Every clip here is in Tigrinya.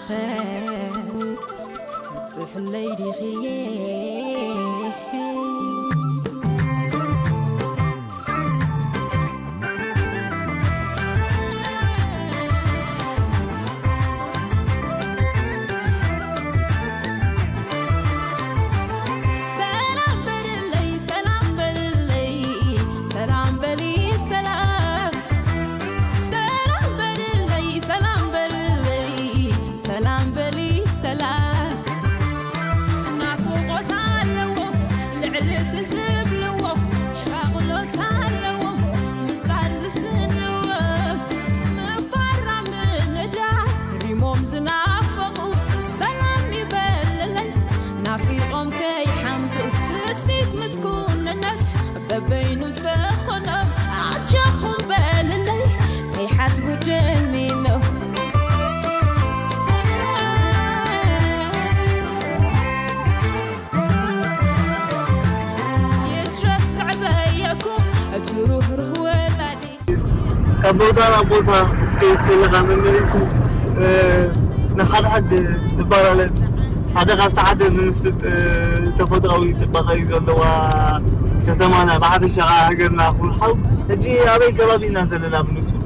ኸስ ትብጽሕለይ ዲኽዬ? ሰላም በልለይ፣ ሰላም በልለይ፣ ሰላም በሊ፣ ሰላም። ሰላም በልለይ፣ ሰላም በልለይ፣ ሰላም በሊ፣ ሰላም። ናፍቖት ኣለዎ ልዕሊ እቲ ዝብልዎ፣ ሻቕሎት ኣለዎ ምጻር ዝስንዎ። ምባራ ምንዳይ ሪሞም ዝናፈቑ፣ ሰላም ይበልለይ ናፊቖም ከይሓምቁ። ትጽቢት ምስ ኩንነት በበይኑ እንተኾኖም፣ ኣጆኹም በልለይ ከይሓስቡ ደኒኖም። ይትረፍ ስዕበየኩም እቲ ሩህሩህ ወላዲ። ካብ ቦታ ናብ ቦታ ክትከይድ ከለኻ መመሊሱ፣ እ፣ ንሓድሓድ ዝበላለጽ፣ ሓደ ካብቲ ሓደ ዝምስጥ፣ እ፣ ተፈጥሮኣዊ ጽባቐ እዩ ዘለዋ ከተማና፣ ብሓፈሻ ከኣ ሃገርና ኩሉ ሓው። ሕጂ ኣበይ ከባቢ ኢና ዘለና ብንጹር?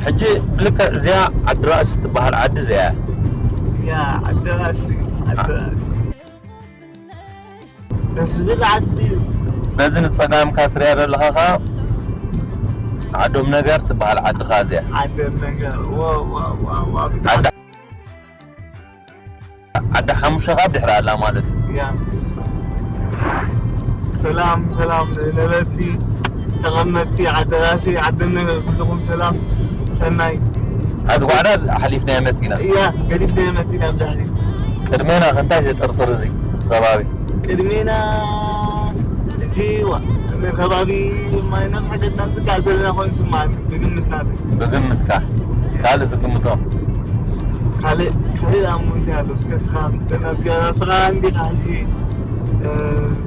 ሕጂ ልክዕ እዚኣ ዓዲ ራእሲ ትበሃል ዓዲ እዚኣ እያ። እያ፣ ዓዲ ራእሲ፣ ዓዲ ራእሲ። ደስ ዝብል ዓዲ እዩ። በዚ ንጸጋምካ ትሪኣ ዘለኻ ኸኣ ዓዶም ነገር ትበሃል ዓድኻ እዚኣ። ዓዶም ነገር፣ ዋው፣ ዋው፣ ዋው፣ ዋው፣ ብጣዕሚ ዓዲ፣ ዓዲ ሓሙሽተ ካብ ድሕሪ ኣላ ማለት እዩ። ያ። ሰላም፣ ሰላም ነበርቲ፣ ተቐመጥቲ ዓዲ ራእሲ፣ ዓዶም ነገር፣ ኩልኹም ሰላም፣ ሰናይ። ዓዲ ጓዕዳ ሓሊፍናዮ መጺና። እያ፣ ገዲፍናዮ መጺና ብድሕሪት። ቅድሜና ከ እንታይ ትጥርጥር እዚ ከባቢ? ቅድሜና እዚ ዋ፣ እዚ ከባቢ ማይ ነብሐ ገጽና ንጽጋዕ ዘለና ኮይኑ ይስምዓኒ፣ ብግምት ናተይ። ብግምትካ? ካልእ ትግምቶ? ካልእ፣ ካልእ ደኣ እሞ እንታይ ኣሎ? እስከ እስኻ፣ እስኻ እንዲኻ ሕጂ፣ እ፣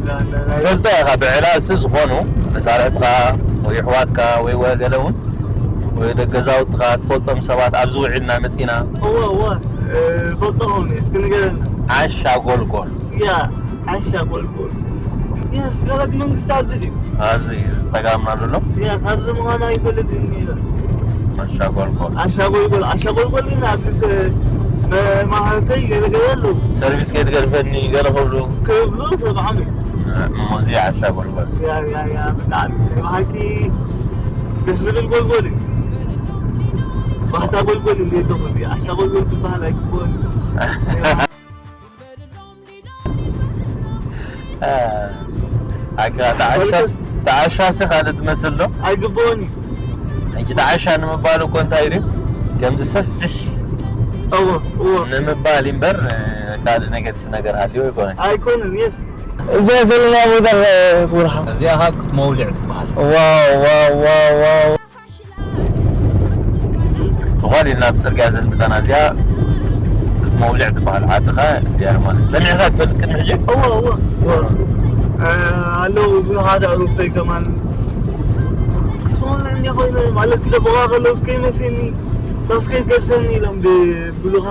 ና-፣ ና-፣ ና-፣ ትፈልጦ ኢኻ፣ ብዕላልሲ ዝኾኑ መሳርሕትኻ ወይ ኣሕዋትካ ወይ ወ-፣ ገለ እውን ወይ ደ-፣ ገዛውትኻ ትፈልጦም ሰባት ኣብዚ ውዒልና መጺና። እወ፣ እወ፣ እ፣ ፈልጦ ኾነ፣ እስኪ ንገረና። ዓሻ ጎልጎል። ያ፣ ዓሻ ጎልጎል። የስ፣ ገለት መንግስቲ ኣብዚ ድዩ? ኣብዚ ጸጋምና ዘሎ። የስ፣ ኣብዚ ምዃኑ ኣይፈልጥን ነይረ። ዓሻ ጎልጎል። ዓሻ ጎልጎል፣ ዓሻ ጎልጎል ግን ኣብዚ ሰ-፣ መ-፣ ማህተይ ገለ ገለ ኣለዉ። ሰርቪስ ከይትገድፈኒ ገለ ክብሉ። ክብሉ ሰምዖም እዩ። እሞ እዚ ዓሻ ጎልጎል። ያ፣ ያ፣ ያ፣ ብጣዕሚ ብሓቂ ደስ ዝብል ጎልጎል እዩ። ባህታ ጎልጎል እንደ ኣለኹ፣ እዚ ዓሻ ጎልጎል ዝበሃል ኣይግብኦን። ኣካ ተዓሻስ-፣ ተዓሻሲ ካልእ ትመስል ዶ? ኣይግብኦን እዩ። ሕጂ ተዓሻ ንምባል እኮ እንታይ ድዩ? ከምዚ ሰፊሕ እዎ፣ እዎ። ንምባል እምበር፣ ካልእ ነገር፣ ነገር ሃልዩ ኣይኮነን። ኣይኮነን፣ የስ። እዛ ዘለና ቦታ፣ ክቡር ሓው። እዚኣ ኸኣ ክትመውልዕ ትበሃል። ዋው፣ ዋው፣ ዋው፣ ዋው። ተኾል ኢልና ብጽርግያ ዘዝምዛና እዚኣ ክትመውልዕ ትበሃል ዓድኻ እዚኣ ማለት። ሰሚዕካ ትፈልጥ ቅድሚ ሕጂ? እወ፣ እወ፣ እወ። እ፣ ኣለዉ ብዙሓት ኣዕሩኽተይ ከማን። ሶማል እንዲያ ኮይነ ማለት ክደብቑኻ ከለዉ እስከ ይመሴኒ፣ ባስኬት ገድፈኒ ኢሎም ድብሉኻ።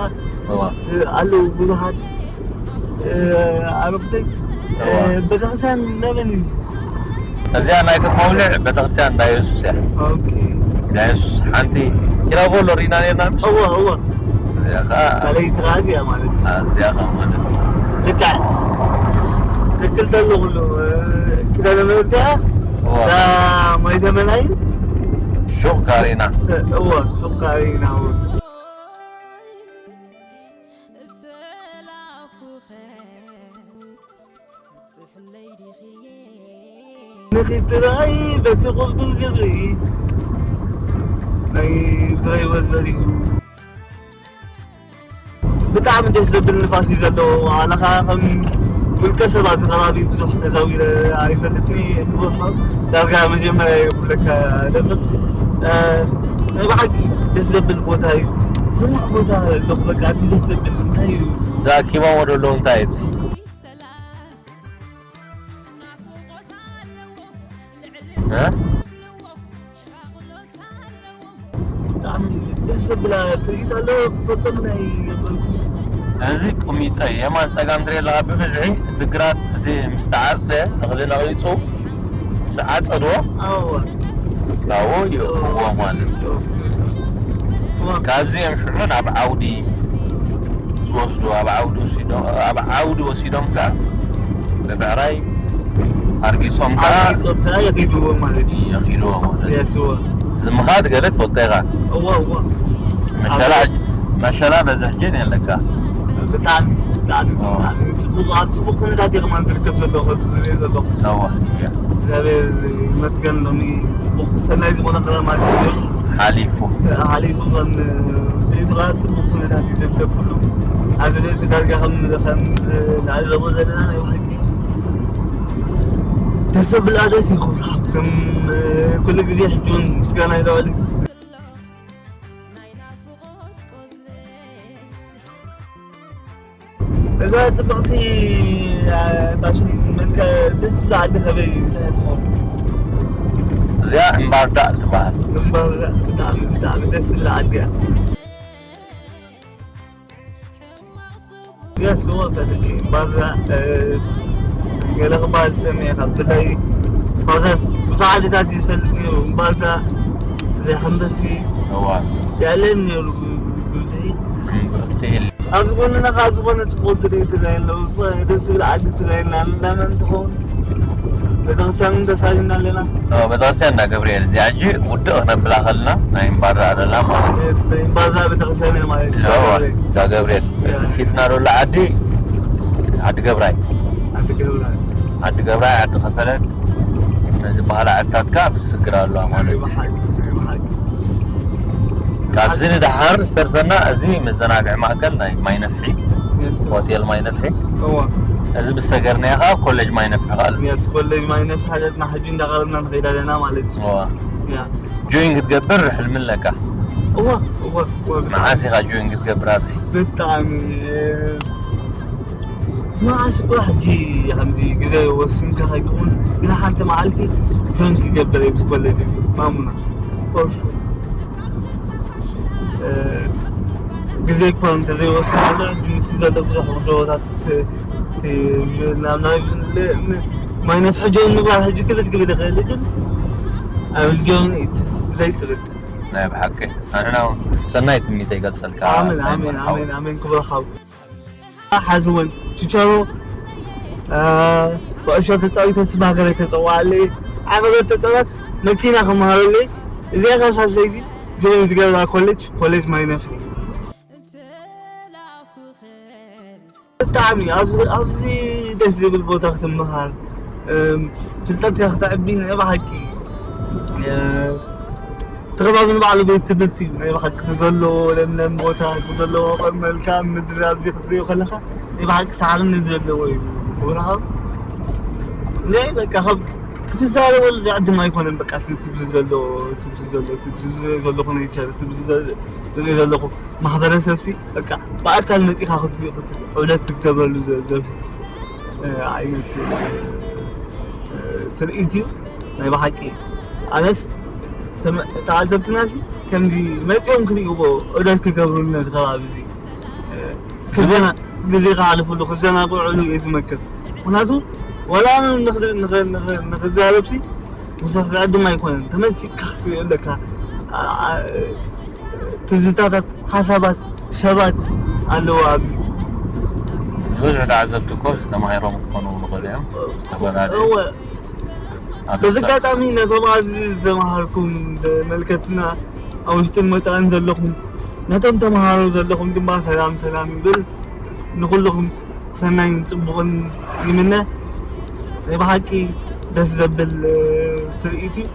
እዋ። እ፣ ኣለዉ ብዙሓት። እ፣ ኣረብተይ፣ እ፣ እዋ። ቤተክርስትያን ናበን እዩ? እዚኣ ናይ ክትመውልዕ ቤተክርስትያን እንዳ የሱስ እያ። ኦኬ። እንዳ የሱስ ሓንቲ ኪራቮ ኣሎ ርኢና ነርና ምሽ? እዋ፣ እዋ። እዚኣ ኸዓ ካልኣይቲ ኸዓ እዚኣ ማለት እዩ። አ፣ እዚኣ ኸዓ ማለት እዩ። ልክዕ። ትክክል ተሎ ኩሉ፣ እ፣ ኪዳነ ምሕረት ከኣ እዋ። እንዳ ማይ ዘመናይን ሹቕ ካሬና። ስ-፣ እዋ፣ ሹቕ ካሬና እውን። ንኺድ ጥራይ በቲ ቁልቁል ግብሪ ናይ ድራይቨር በሪሁ። ብጣዕሚ ደስ ዘብል ንፋስ እዩ ዘለዎ። ኣነ ኸዓ ከም ውልቀ ሰብ ኣብዚ ከባቢ ብዙሕ ተዛዊረ ኣይፈልጥን እየ። ዳርጋ መጀመርያ እዩ ክብለካ ደፍር። እ፣ ናይ ብሓቂ ደስ ዘብል ቦታ እዩ። ብዙሕ ቦታ ኣለኹ። በቃ፣ እቲ ደስ ዘብል እንታይ እዩ? እዛ ኪባዎ ዘለዉ እንታይ እዩ? እ? ብጣዕሚ ደስ ብላ ትርኢት ኣሎ። ክፈልጦ ምን ኣይገበርኩ። እዚ ቁሚጦ የማን ጸጋም ትሪኢ ኣለኻ። ብብዝሒ እቲ ግራት እቲ ምስ ተዓጽደ እኽሊ ነቒጹ ምስ ዓጸድዎ ኣዎ ካብኡ የእኽዎ ማለት እዩ። ካብዚ እዮም ሽዑ ናብ ዓውዲ ዝወስዱ። ኣብ ዓውዲ ወሲዶም ኣብ ዓውዲ ወሲዶም ከዓ ብብዕራይ ኣርጊጾም ከዓ ዓርጊጾም ከዓ የኺድዎ ማለት እዩ። የኺድዎ ማለት እዩ። የስዎ ዝምኻድ ገለ ትፈልጦ ኢኻ። እዋ እዋ መሸላ መሸላ በዝሕ ግን የለካ። ብጣዕሚ ብጣዕሚ ብጣዕሚ ጽቡቕ ኣብ ጽቡቕ ኩነታት ኢኻ ማለት ትርከብ ዘለኹ ዝርኢ ዘለኹ። እዋ እግዚኣብሔር ይመስገን ሎሚ ጽቡቕ ሰናይ ዝኾነ ክረማት እዩ ሓሊፉ ሓሊፉ ከም ስዒቱ ከዓ ጽቡቕ ኩነታት እዩ ዝርከብ ኩሉ ኣብዚ ርእሲ ዳርጋ ከም ከም ንዕዘቦ ዘለና ናይ ብሓቂ ደስ ዘብል ኣደስ እዩ ክብሉ ከም ኩሉ ግዜ ሕጂ እውን ምስጋና ይለዋል ናይ ናፍቖት ቆስሊ እዛ ጽብቕቲ ጣሽ መልከ ደስ ትብል ዓዲ ከበይ እንታይ ትኸውን እዚኣ እምባርዳእ ትበሃል። ግንባር ብጣዕሚ ብጣዕሚ ደስ ትብል ዓዲ እያ ሕማቕ ጽቡቕ የስዎ ፈልጥ እምባርዳ ገለ ክበሃል ዝሰሚዐ ካብ ብፍላይ ፋዘር ብዙሕ ዓድታት እዩ ዝፈልጥ ነይሩ እምባርዳ ዘይሕምብርቲ እዋ የዕለን ነይሩ ብብዝሒ እምብርቲ ኢል ኣብ ዝኾነና ከዓ ዝኾነ ፅቡቅ ትርኢ ትረኣየና ዝኾነ ደስ ዝብል ዓዲ ትረኣየና እንዳመን ትኸውን ቤተክርስትያን እውን ተሳሊምና ኣለና ቤተክርስትያን እንዳ ገብርኤል እዚኣ ሕጂ ውድእ ክነብላ ከለና ናይ እምባራ ኣለና ማለት እዩ። እምባዛ ቤተክርስትያን እየ ማለት እዩ እዋ እንዳ ገብርኤል እዚ ፊትና ዘሎ ዓዲ ዓዲ ገብራይ ዓዲ ገብራ ዓዲ ገብራይ ዓዲ ከፈለት ነዚ ባህላ ዓድታትካ ብስግር ኣለዋ ማለት እዩ። ብሓቂ ብሓቂ ካብዚ ንደሓር ዝተርፈና እዚ መዘናግዒ ማእከል ናይ ማይ ነፍሒ የስ ሆቴል ማይ ነፍሒ እዋ እዚ ብሰገርና ኢኻ ኮሌጅ ማይ ነፍሒ ኻል የስ ኮሌጅ ማይ ነፍሒ ሓደትና ሕጂ እንዳቀረብና ንኸይድ ኣለና ማለት እዩ እዋ ያ ጆይን ክትገብር ሕልሚ ኣለካ እዋ እዋ እዋ መዓስ ኢኻ ጆይን ክትገብር ኣብዚ ብጣዕሚ መዓስ እኳ ሕጂ ከምዚ ግዜ ወሲንካ ከይከውን ግን ሓንቲ መዓልቲ ጆይን ክገብር እዩ ኮሌጅ እዚ ማሙና ፎርሹ ግዜ እኳ እንተዘይወስን ኣሎ ሕጂ ምስ ዘሎ ብዙሕ ጉዳዮታት ናብ ናይ ማይ ነፍሒ ጆይን ምግባር ሕጂ ክብል ክብል ይኽእል ግን I will join it ዘይጥርጥር ናይ ብሓቂ ኣንሕና እውን ሰናይ ትምኒተ ይገልጸልካ ኣሜን ሳይሞን ኣሜን ሓው። ኣሜን ኣሜን ክብረኻው ሓዝወን ችቸሮ ኩዕሾ ተፃዊተ ስም ሃገረይ ተፀዋዓለይ ዓቐበት ተፃዋት መኪና ክመሃረለይ እዚኣ ካብ ሳልሰይቲ ጆይን ዝገብራ ኮሌጅ ኮሌጅ ማይ ነፍሒ እንተላኩኸስ ብጣዕሚ ኣብዚ ኣብዚ ደስ ዝብል ቦታ ክትመሃር እም፣ ፍልጠትካ ክተዕቢ ናይ ብሓቂ እ፣ እቲ ከባቢ ንባዕሉ ቤት ትምህርቲ እዩ ናይ ብሓቂ እቲ ዘለዎ ለምለም ቦታ እቲ ዘለዎ መልክዓ ምድሪ ኣብዚ ክትሪኦ ከለካ ናይ ብሓቂ ሳዕርነት ዘለዎ እዩ ክብርሃብ ናይ በቃ ካብ ክትዛረበሉ ዝዕድም ኣይኮነን በቃ እቲ ትብዚ ዘሎ ትብዚ ዘሎ ትብዚ ዘለኹ ኔቸር ትብዚ ዝርኢ ዘለኹ ማሕበረሰብ ሲ በቃ ብኣካል መፂኻ ክትሪኦ ክትሪኦ ዑደት ክትገብረሉ ዘ- ዘ- እ፣ ዓይነት እ፣ ትርኢት እዩ ናይ ብሓቂ ኣነስ ተመ- ተዓዘብትና ሲ ከምዚ መፂኦም ክሪእዎ ዑደት ክገብሩሉ ነዚ ከባቢ እዚ እ፣ ክዘና ግዜ ክሓልፍሉ ክዘናግዕሉ እየ ዝመክር ምክንያቱ ዋላ ንኽዛረብ ሲ ብዙሕ ዝዕድም ኣይኮነን ተመሲጥካ ክትሪኦ ኣለካ ኣ- ኣ- ትዝታታት ሓሳባት ሰባት ኣለዎ ኣብዚ ብዙሕ ተዓዘብቲ እኮ ዝተማሂሮም ክኾኑ ንኽእሉ እዮም ዝተፈላለዩ እወ ኣብ በዚ ሰብ- ኣጋጣሚ ነቶም ኣብዚ ዝተምሃርኩም መልከትና ኣብ ውሽጥን ወፃእን ዘለኹም ነቶም ተምሃሮ ዘለኹም ድማ ሰላም ሰላም ይብል ንኩልኹም ሰናይን ፅቡቕን ይምነ ናይ ብሓቂ ደስ ዘብል እ፣ ትርኢት እዩ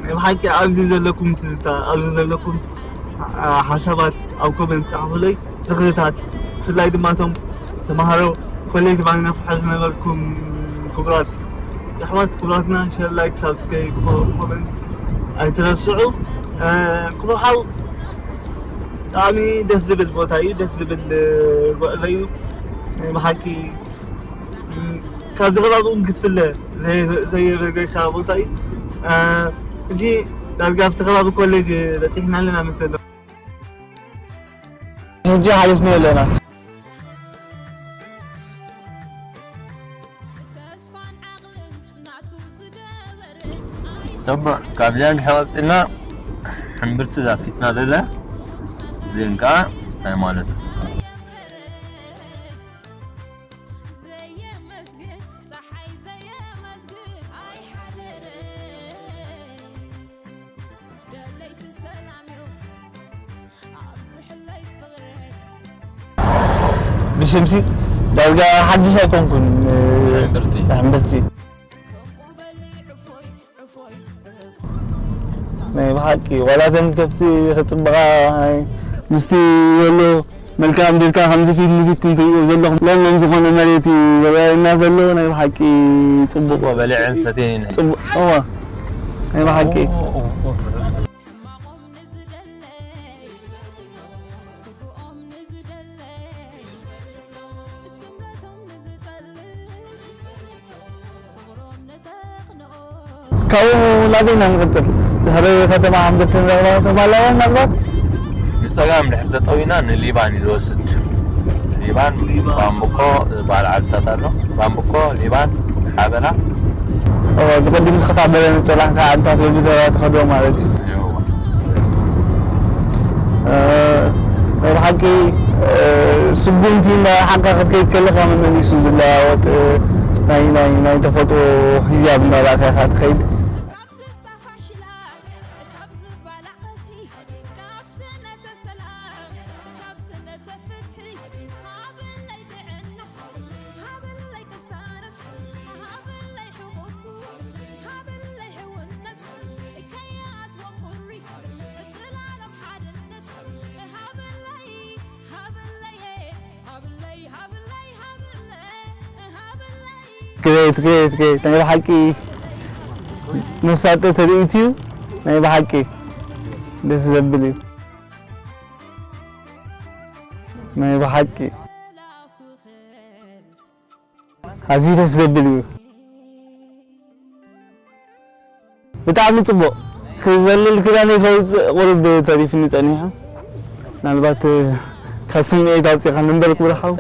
ናይ ብሓቂ ኣብዚ ዘለኩም ትዝታ ኣብዚ ዘለኩም እ፣ ሓሳባት ኣብ ኮመንት ፃሕፉለይ ዝኽርታት ብፍላይ ድማ እቶም ተምሃሮ ኮሌጅ ማይ ነፍሒ ዝነበርኩም ክቡራት የሕዋት ክቡራትና ሸር ላይክ ሳብስክራይብ ኮመንት ኣይትረስዑ እ፣ ክቡር ሓው ብጣዕሚ ደስ ዝብል ቦታ እዩ ደስ ዝብል እ፣ ጉዕዞ እዩ እ፣ ብሓቂ እ፣ ካብዚ ከባቢ እውን ክትፍለ ዘየ- ዘየበገካ ቦታ እዩ እ፣ ሕጂ ዳርጋ ኣብቲ ከባቢ ኮሌጅ በፂሕና ኣለና መስለና ሕጂ ሓሊፍናዮ ኣለና። ተባዕ ካብዚኣ እንድሕር ቀፂልና ሕምብርቲ ዛፊትና ደለ እዚአን ከዓ እንታይ ማለት እዩ? ብሽምሲ ዳርጋ ሓድሽ ኣይኮንኩን። ሕምብርቲ ናይ ብሓቂ ዋላ ተን ከፍቲ ክፅብቓ ምስቲ ዘሎ መልክዓ ምድርካ ከምዚ ፊት ንፊትኩም ትሪእዎ ዘለኹም ለምለም ዝኾነ መሬት እዩ ዝረኣየና ዘሎ። ናይ ብሓቂ ፅቡቕ በሊዐን ሰቴን ፅቡቕ እዋ ናይ ብሓቂ ካብኡ ናበይ ኢና ንቕፅል? ድሕሪ ከተማ ሓምብርቲ ንረኽባ ከተማ ኣለዋ ምናልባት? ንፀጋም ድሕር ተጠዊና ንሊባን እዩ ዝወስድ። ሊባን ባምብኮ ዝበሃል ዓድታት ኣሎ። ባምብኮ፣ ሊባን፣ ሓበላ። ዝቐድም ክትሓበረ ንፀላንካ ዓድታት በብተራ ትኸዶ ማለት እዩ። ናይ ብሓቂ ስጉምቲ ናይ ሓንካ ክትከይድ ከለካ መመሊሱ ዝለዋወጥ ናይ ናይ ናይ ተፈጥሮ ህያብ እንዳራእካ ኢካ ትከይድ። ግሬት ግሬት ግሬት ናይ ብሓቂ መሳጢ ትርኢት እዩ። ናይ ብሓቂ ደስ ዘብል እዩ። ናይ ብሓቂ ኣዝዩ ደስ ዘብል እዩ። ብጣዕሚ ፅቡቕ ክዘልል ክዳነይ ከውፅእ ቁሩብ ተሪፍኒ ፀኒሑ። ምናልባት ካብ ስምዒት ኣውፂእካ ንንበር ክብል ሓው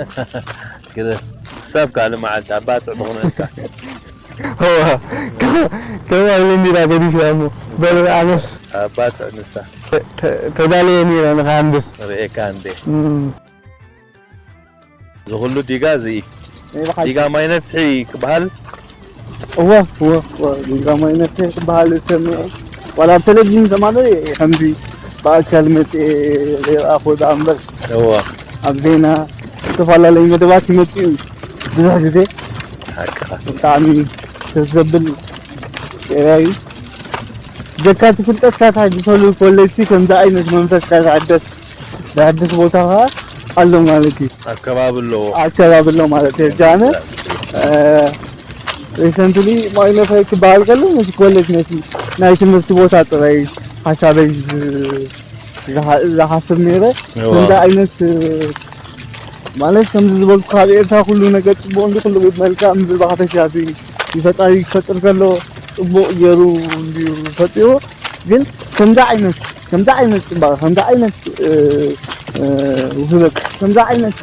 ግደፍ። ክሳብ ካልእ መዓልቲ ኣብ ባፅዕ ትኹነልካ። ከምኣ ኢለ እንዲና ገዲፍያ እሞ በል ኣነስ ኣብ ባፅዕ ንሳ ተዳለየ ነይረ ንክሃንብስ። ርእየካ እንዴ። እዚ ኩሉ ዲጋ እዚ ዲጋ ማይ ነፍሒ ክበሃል። እወ እወ እወ ዲጋ ማይ ነፍሒ ክበሃል ይሰምዕ። ዋላ ኣብ ቴሌቪዥን ሰማዕና ከምዚ ብኣካል መፅኤ ዘይረኣኹ ደኣ እምበር እወ ኣብ ዜና ዝተፈላለዩ መደባት ይመፅእ እዩ ብዙሕ ግዜ። ብጣዕሚ ደስ ዘብል area እዩ። ጀካ እቲ ፍልጠትካ ዝፈሉ ኮሌጅ ከምዚ ዓይነት መንፈስካ ዝሕደስ ዘሐድስ ቦታ ከዓ ኣሎ ማለት እዩ። ኣከባቢ ኣለዎ። ኣከባቢ ኣሎ ማለት እዩ። ጃነ ሪሰንትሊ ማይ ነፈይ ክበሃል ከሎ ነቲ ኮሌጅ ነቲ ናይ ትምህርቲ ቦታ ጥራይ ሓሳበይ ዝሓስብ ነይረ። ከምዚ ዓይነት ማለት ከምዚ ዝበልኩ ካብ ኤርትራ ኩሉ ነገር ፅቡቅ እንዲ ኩሉ መልክዓ ምድሪ ብሓፈሻ እዚ ንፈጣሪ ክፈጥር ከሎ ፅቡቅ ገይሩ እንድዩ ፈጢሩ። ግን ከምዚ ዓይነት ከምዚ ዓይነት ፅባቐ ከምዚ ዓይነት ውህበት ከምዚ ዓይነት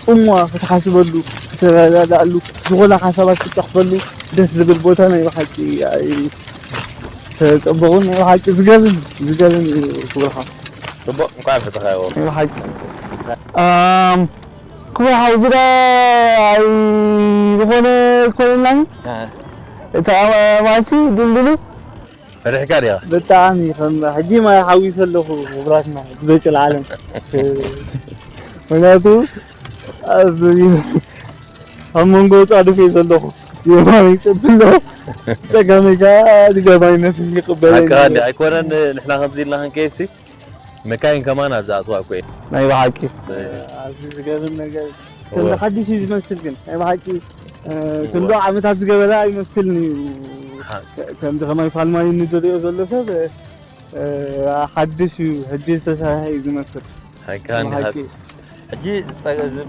ፅምዋ ክትሓስበሉ ክትረዳዳእሉ ዝኾነ ሓሳባት ክትፀሕፈሉ ደስ ዝብል ቦታ ናይ ብሓቂ ተፀበቑን ናይ ብሓቂ ዝገርም ዝገርም እዩ ክብልካ። ፅቡቅ እንኳዕ ፈተኻዮ። ናይ ብሓቂ ክቡር ሓው ዝዳ ዝኾነ ይኮነና እታ ማሲ ድልድሉ ፈሪሕካ ዲኻ? ብጣዕሚ ከም ሕጂ ማይ ሓዊሰ ኣለኹ ክቡራትና ብዘይቅልዓለም ምክንያቱ ኣብ ኣብ መንጎ ፃድፍ እየ ዘለኹ የማነይ ፀብሎ ፀጋመይ ከዓ ድገማይነት ይቅበለኒ ኣካል ኣይኮነን ንሕና ከምዚ ኢልና ክንከይድሲ መካይን ከማን ኣብ ዝኣትዋ እኮ እየ ናይ ብሓቂ ኣዝዩ ዝገርም ነገር እዩ። ከም ሓድሽ እዩ ዝመስል ግን ናይ ብሓቂ ክንዶ ዓመታት ዝገበረ ኣይመስልን እዩ። ከምዚ ከማይ ፋልማይ ንዝሪኦ ዘሎ ሰብ ሓድሽ እዩ ሕጂ ዝተሰርሐ እዩ ዝመስል። ሓቂ ሕጂ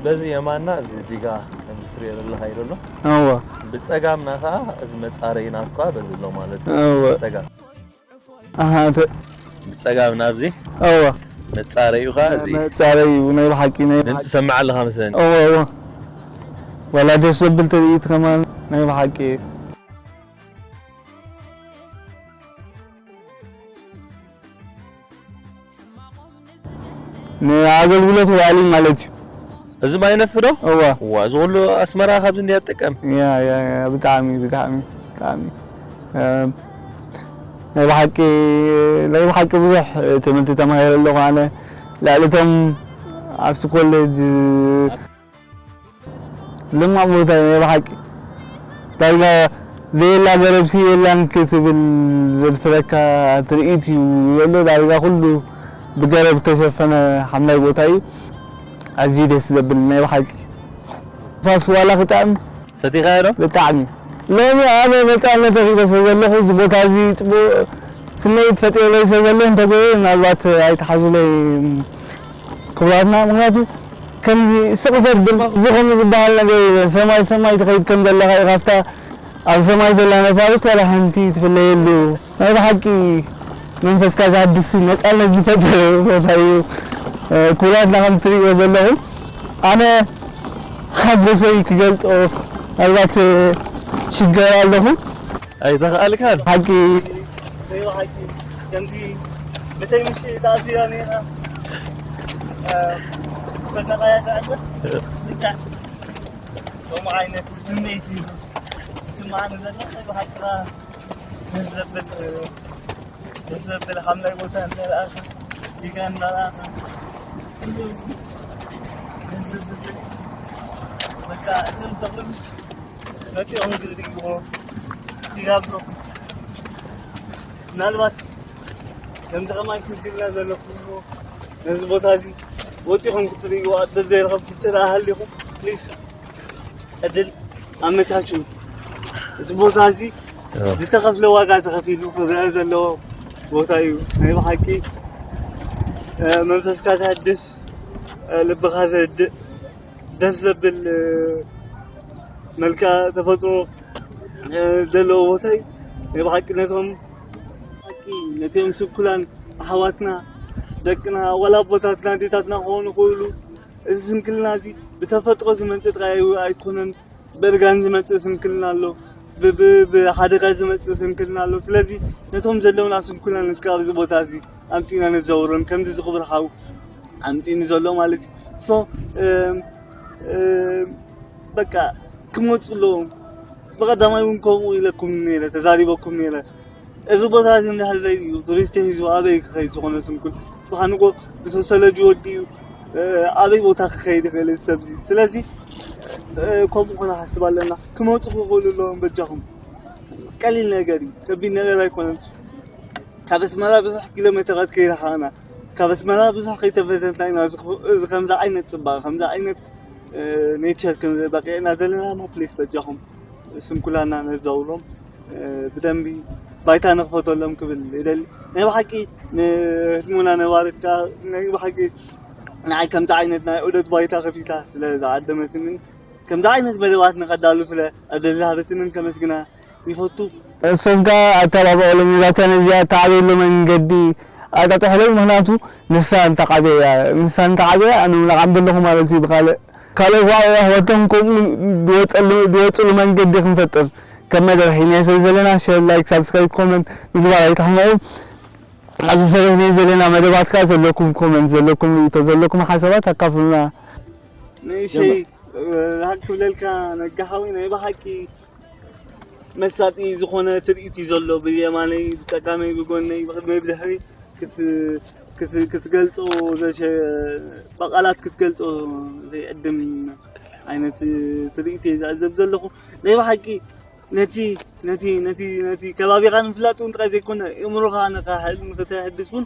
በዚ የማና እዚ ዲጋ ከምዚ ትሪኦ ዘለካ እዩ ዘሎ እወ ብፀጋምና ከዓ እዚ መፃረይ ናትኳ በዚ ኣሎ ማለት እዩ እወ ፀጋም ኣሃ፣ ተ- ብጸጋም ናብዚ እወ። መጻረዩ ኸኣ እዚ መጻረዩ ናይ ብሓቂ ናይ ድምፂ ሰምዕ ኣለኻ መስለኒ። እወ እወ ዋላ ደስ ዘብል ትርኢት ከማን ናይ ብሓቂ ንኣገልግሎት ውዓሊ ማለት እዩ። እዚ ማይ ነፍዶ? እዋ ዋ እዚ ኩሉ ኣስመራ ካብዚ እንድያ ትጥቀም። ያ ያ ያ ብጣዕሚ ብጣዕሚ ብጣዕሚ እ፣ ናይ ብሓቂ ናይ ብሓቂ ብዙሕ ትምህርቲ ተማሂረ ኣለኹ ኣነ ልዕሊ እቶም ኣብቲ ኮሌጅ ልማዕ ቦታ እዩ ናይ ብሓቂ ዳርጋ ዘየላ ገረብሲ የላን ክትብል ዘድፍረካ ትርኢት እዩ ዘሎ ዳርጋ ኩሉ ብገረብ ዝተሸፈነ ሓምላይ ቦታ እዩ ኣዝዩ ደስ ዘብል ናይ ብሓቂ ፋስ ዋላ ክጥዕም ሰቲኻዮ ዶ? ብጣዕሚ ሎሚ ኣነ ነፃነት ረኺበ ስለ ዘለኹ እዚ ቦታ እዚ ፅቡቅ ስምዒት ፈጢሩለይ ስለ ዘሎ እንተጎየ ምናልባት ኣይተሓዙለይ ክቡራትና ምክንያቱ ከምዚ ስቕ ዘብል እዚ ከምኡ ዝበሃል ነገር የለን ሰማይ ሰማይ ትኸይድ ከም ዘለኻ ኢኻ ኣብታ ኣብ ሰማይ ዘላ ነፋሪት ዋላ ሓንቲ ትፍለየሉ ናይ ብሓቂ መንፈስካ ዘሃድስ ነፃነት ዝፈጥር ቦታ እዩ ክቡራትና ከም ትሪእዎ ዘለኹም ኣነ ሓጎሰይ ክገልፆ ምናልባት ሽገር ኣለኹ ኣይተኽኣልካን ሓቂ ከምዚ ብተይ ምሽ ተኣሲራ ነይራ መነቃያ ተዕበት ብቻ ከምኡ ዓይነት ስምዒት እዩ ስማዓኒ ዘሎ ብሓቅኻ ደስ ዘብል ደስ ዘብል ሓምላይ ቦታ እናረኣኻ ዲጋ እናረኣኻ ኩሉ ደስ ዘብል በቃ እዞም ተኽሊ ምስ መፂኦም ክትሪእዎ ዲጋ ብሎ ምናልባት ከምዚ ከማይ ስንክልና ዘለኩም ነዚ ቦታ እዚ ወፂኹም ክትሪእዎ ዕድል ዘይረኸብኩም እንተ ደኣ ሃሊኹም ፕሊስ ዕድል ኣመቻችው። እዚ ቦታ እዚ ዝተኸፍለ ዋጋ ተኸፊሉ ክረአ ዘለዎ ቦታ እዩ። ናይ ብሓቂ መንፈስካ ዘሕድስ ልብኻ ዘህድእ ደስ ዘብል መልክዓ ተፈጥሮ ዘለዎ ቦታ እዩ። ናይ ብሓቂ ነቶም ነቲኦም ስንኩላን ኣሕዋትና ደቅና ዋላ ኣቦታትና ኣዴታትና ክኾኑ ይኽእሉ እዚ ስንክልና እዚ ብተፈጥሮ ዝመፅእ ጥራይ ኣይኮነን ብእርጋን ዝመፅእ ስንክልና ኣሎ ብሓደጋ ዝመፅእ ስንክልና ኣሎ ስለዚ ነቶም ዘለውና ስንኩላን እስከ ኣብዚ ቦታ እዚ ኣምፂእና ነዘውሮም ከምዚ ዝኽብር ሓው ኣምፂእኒ ዘሎ ማለት እዩ በቃ ክመፁ ኣለዎም ብቐዳማይ እውን ከምኡ ኢለኩም ነረ ተዛሪበኩም ነረ እዚ ቦታ እዚ እንድሕር ዘይርዩ ቱሪስት ሒዙ ኣበይ ክኸይድ ዝኾነ ስንኩል ፅባሕ ንጎ ብሰሰለጁ ወዲኡ ኣበይ ቦታ ክኸይድ ይኽእል እዚ ሰብዚ ስለዚ ከምኡ ክነሓስብ ኣለና ክመፁ ክኽእሉ ኣለዎም በጃኹም ቀሊል ነገር እዩ ከቢድ ነገር ኣይኮነን ካብ ኣስመራ ብዙሕ ኪሎ ሜትራት ከይረሓቕና ካብ ኣስመራ ብዙሕ ከይተፈተትና ኢና እዚ ከምዚ ዓይነት ፅባቐ ከምዚ ዓይነት ኔቸር ክንርኢ በቂዕና ዘለና እሞ ፕሊስ በጃኹም ስንኩላና ነዛውሮም ብደንቢ ባይታ ንክፈተሎም ክብል ይደሊ ናይ ብሓቂ ንህድሞና ነባሪት ከዓ ናይ ብሓቂ ንዓይ ከምዚ ዓይነት ናይ ዑደት ባይታ ከፊታ ስለ ዝዓደመትንን ከምዚ ዓይነት መደባት ንከዳሉ ስለ ዕድል ዝሃበትንን ከመስግና ይፈቱ። እሶም ከኣ ኣተባብዑለይ ነዛ ቻነል እዚኣ እተዓብየሉ መንገዲ ኣጣጥሑለይ ምኽንያቱ ንሳ እንተዓብየያ ንሳ እንተዓብየያ ኣነ እውን እዓቢ ኣለኹ ማለት እዩ ብኻልእ ካልኦት ኣሕዋቶም ከምኡ ዝወፀሉ መንገዲ ክንፈጥር ከም መደብ ሒዝናዮ ስለ ዘለና ሸር ላይክ ሳብስክራይብ ኮመንት ምግባር ኣይትሕመቑ ኣብዚ ሰሪሕናዮ ዘለና መደባት ከዓ ዘለኩም ኮመንት ዘለኩም ርእይቶ ዘለኩም ሓሳባት ኣካፍሉና ንእሸይ ሃክ ክብለልካ ነጋሓዊ ናይ ብሓቂ መሳጢ ዝኾነ ትርኢት እዩ ዘሎ ብየማነይ ብፀጋመይ ብጎነይ ብቅድመይ ብድሕሪ ክትገልፆ ብቃላት ክትገልፆ ዘይዕድም ዓይነት ትርኢት እየ ዝዕዘብ ዘለኹ ናይ ብሓቂ ነቲ ነቲ ነቲ ነቲ ከባቢኻ ንምፍላጥ እውን ጥራይ ዘይኮነ እምሮኻ ንኸተሕድስ እውን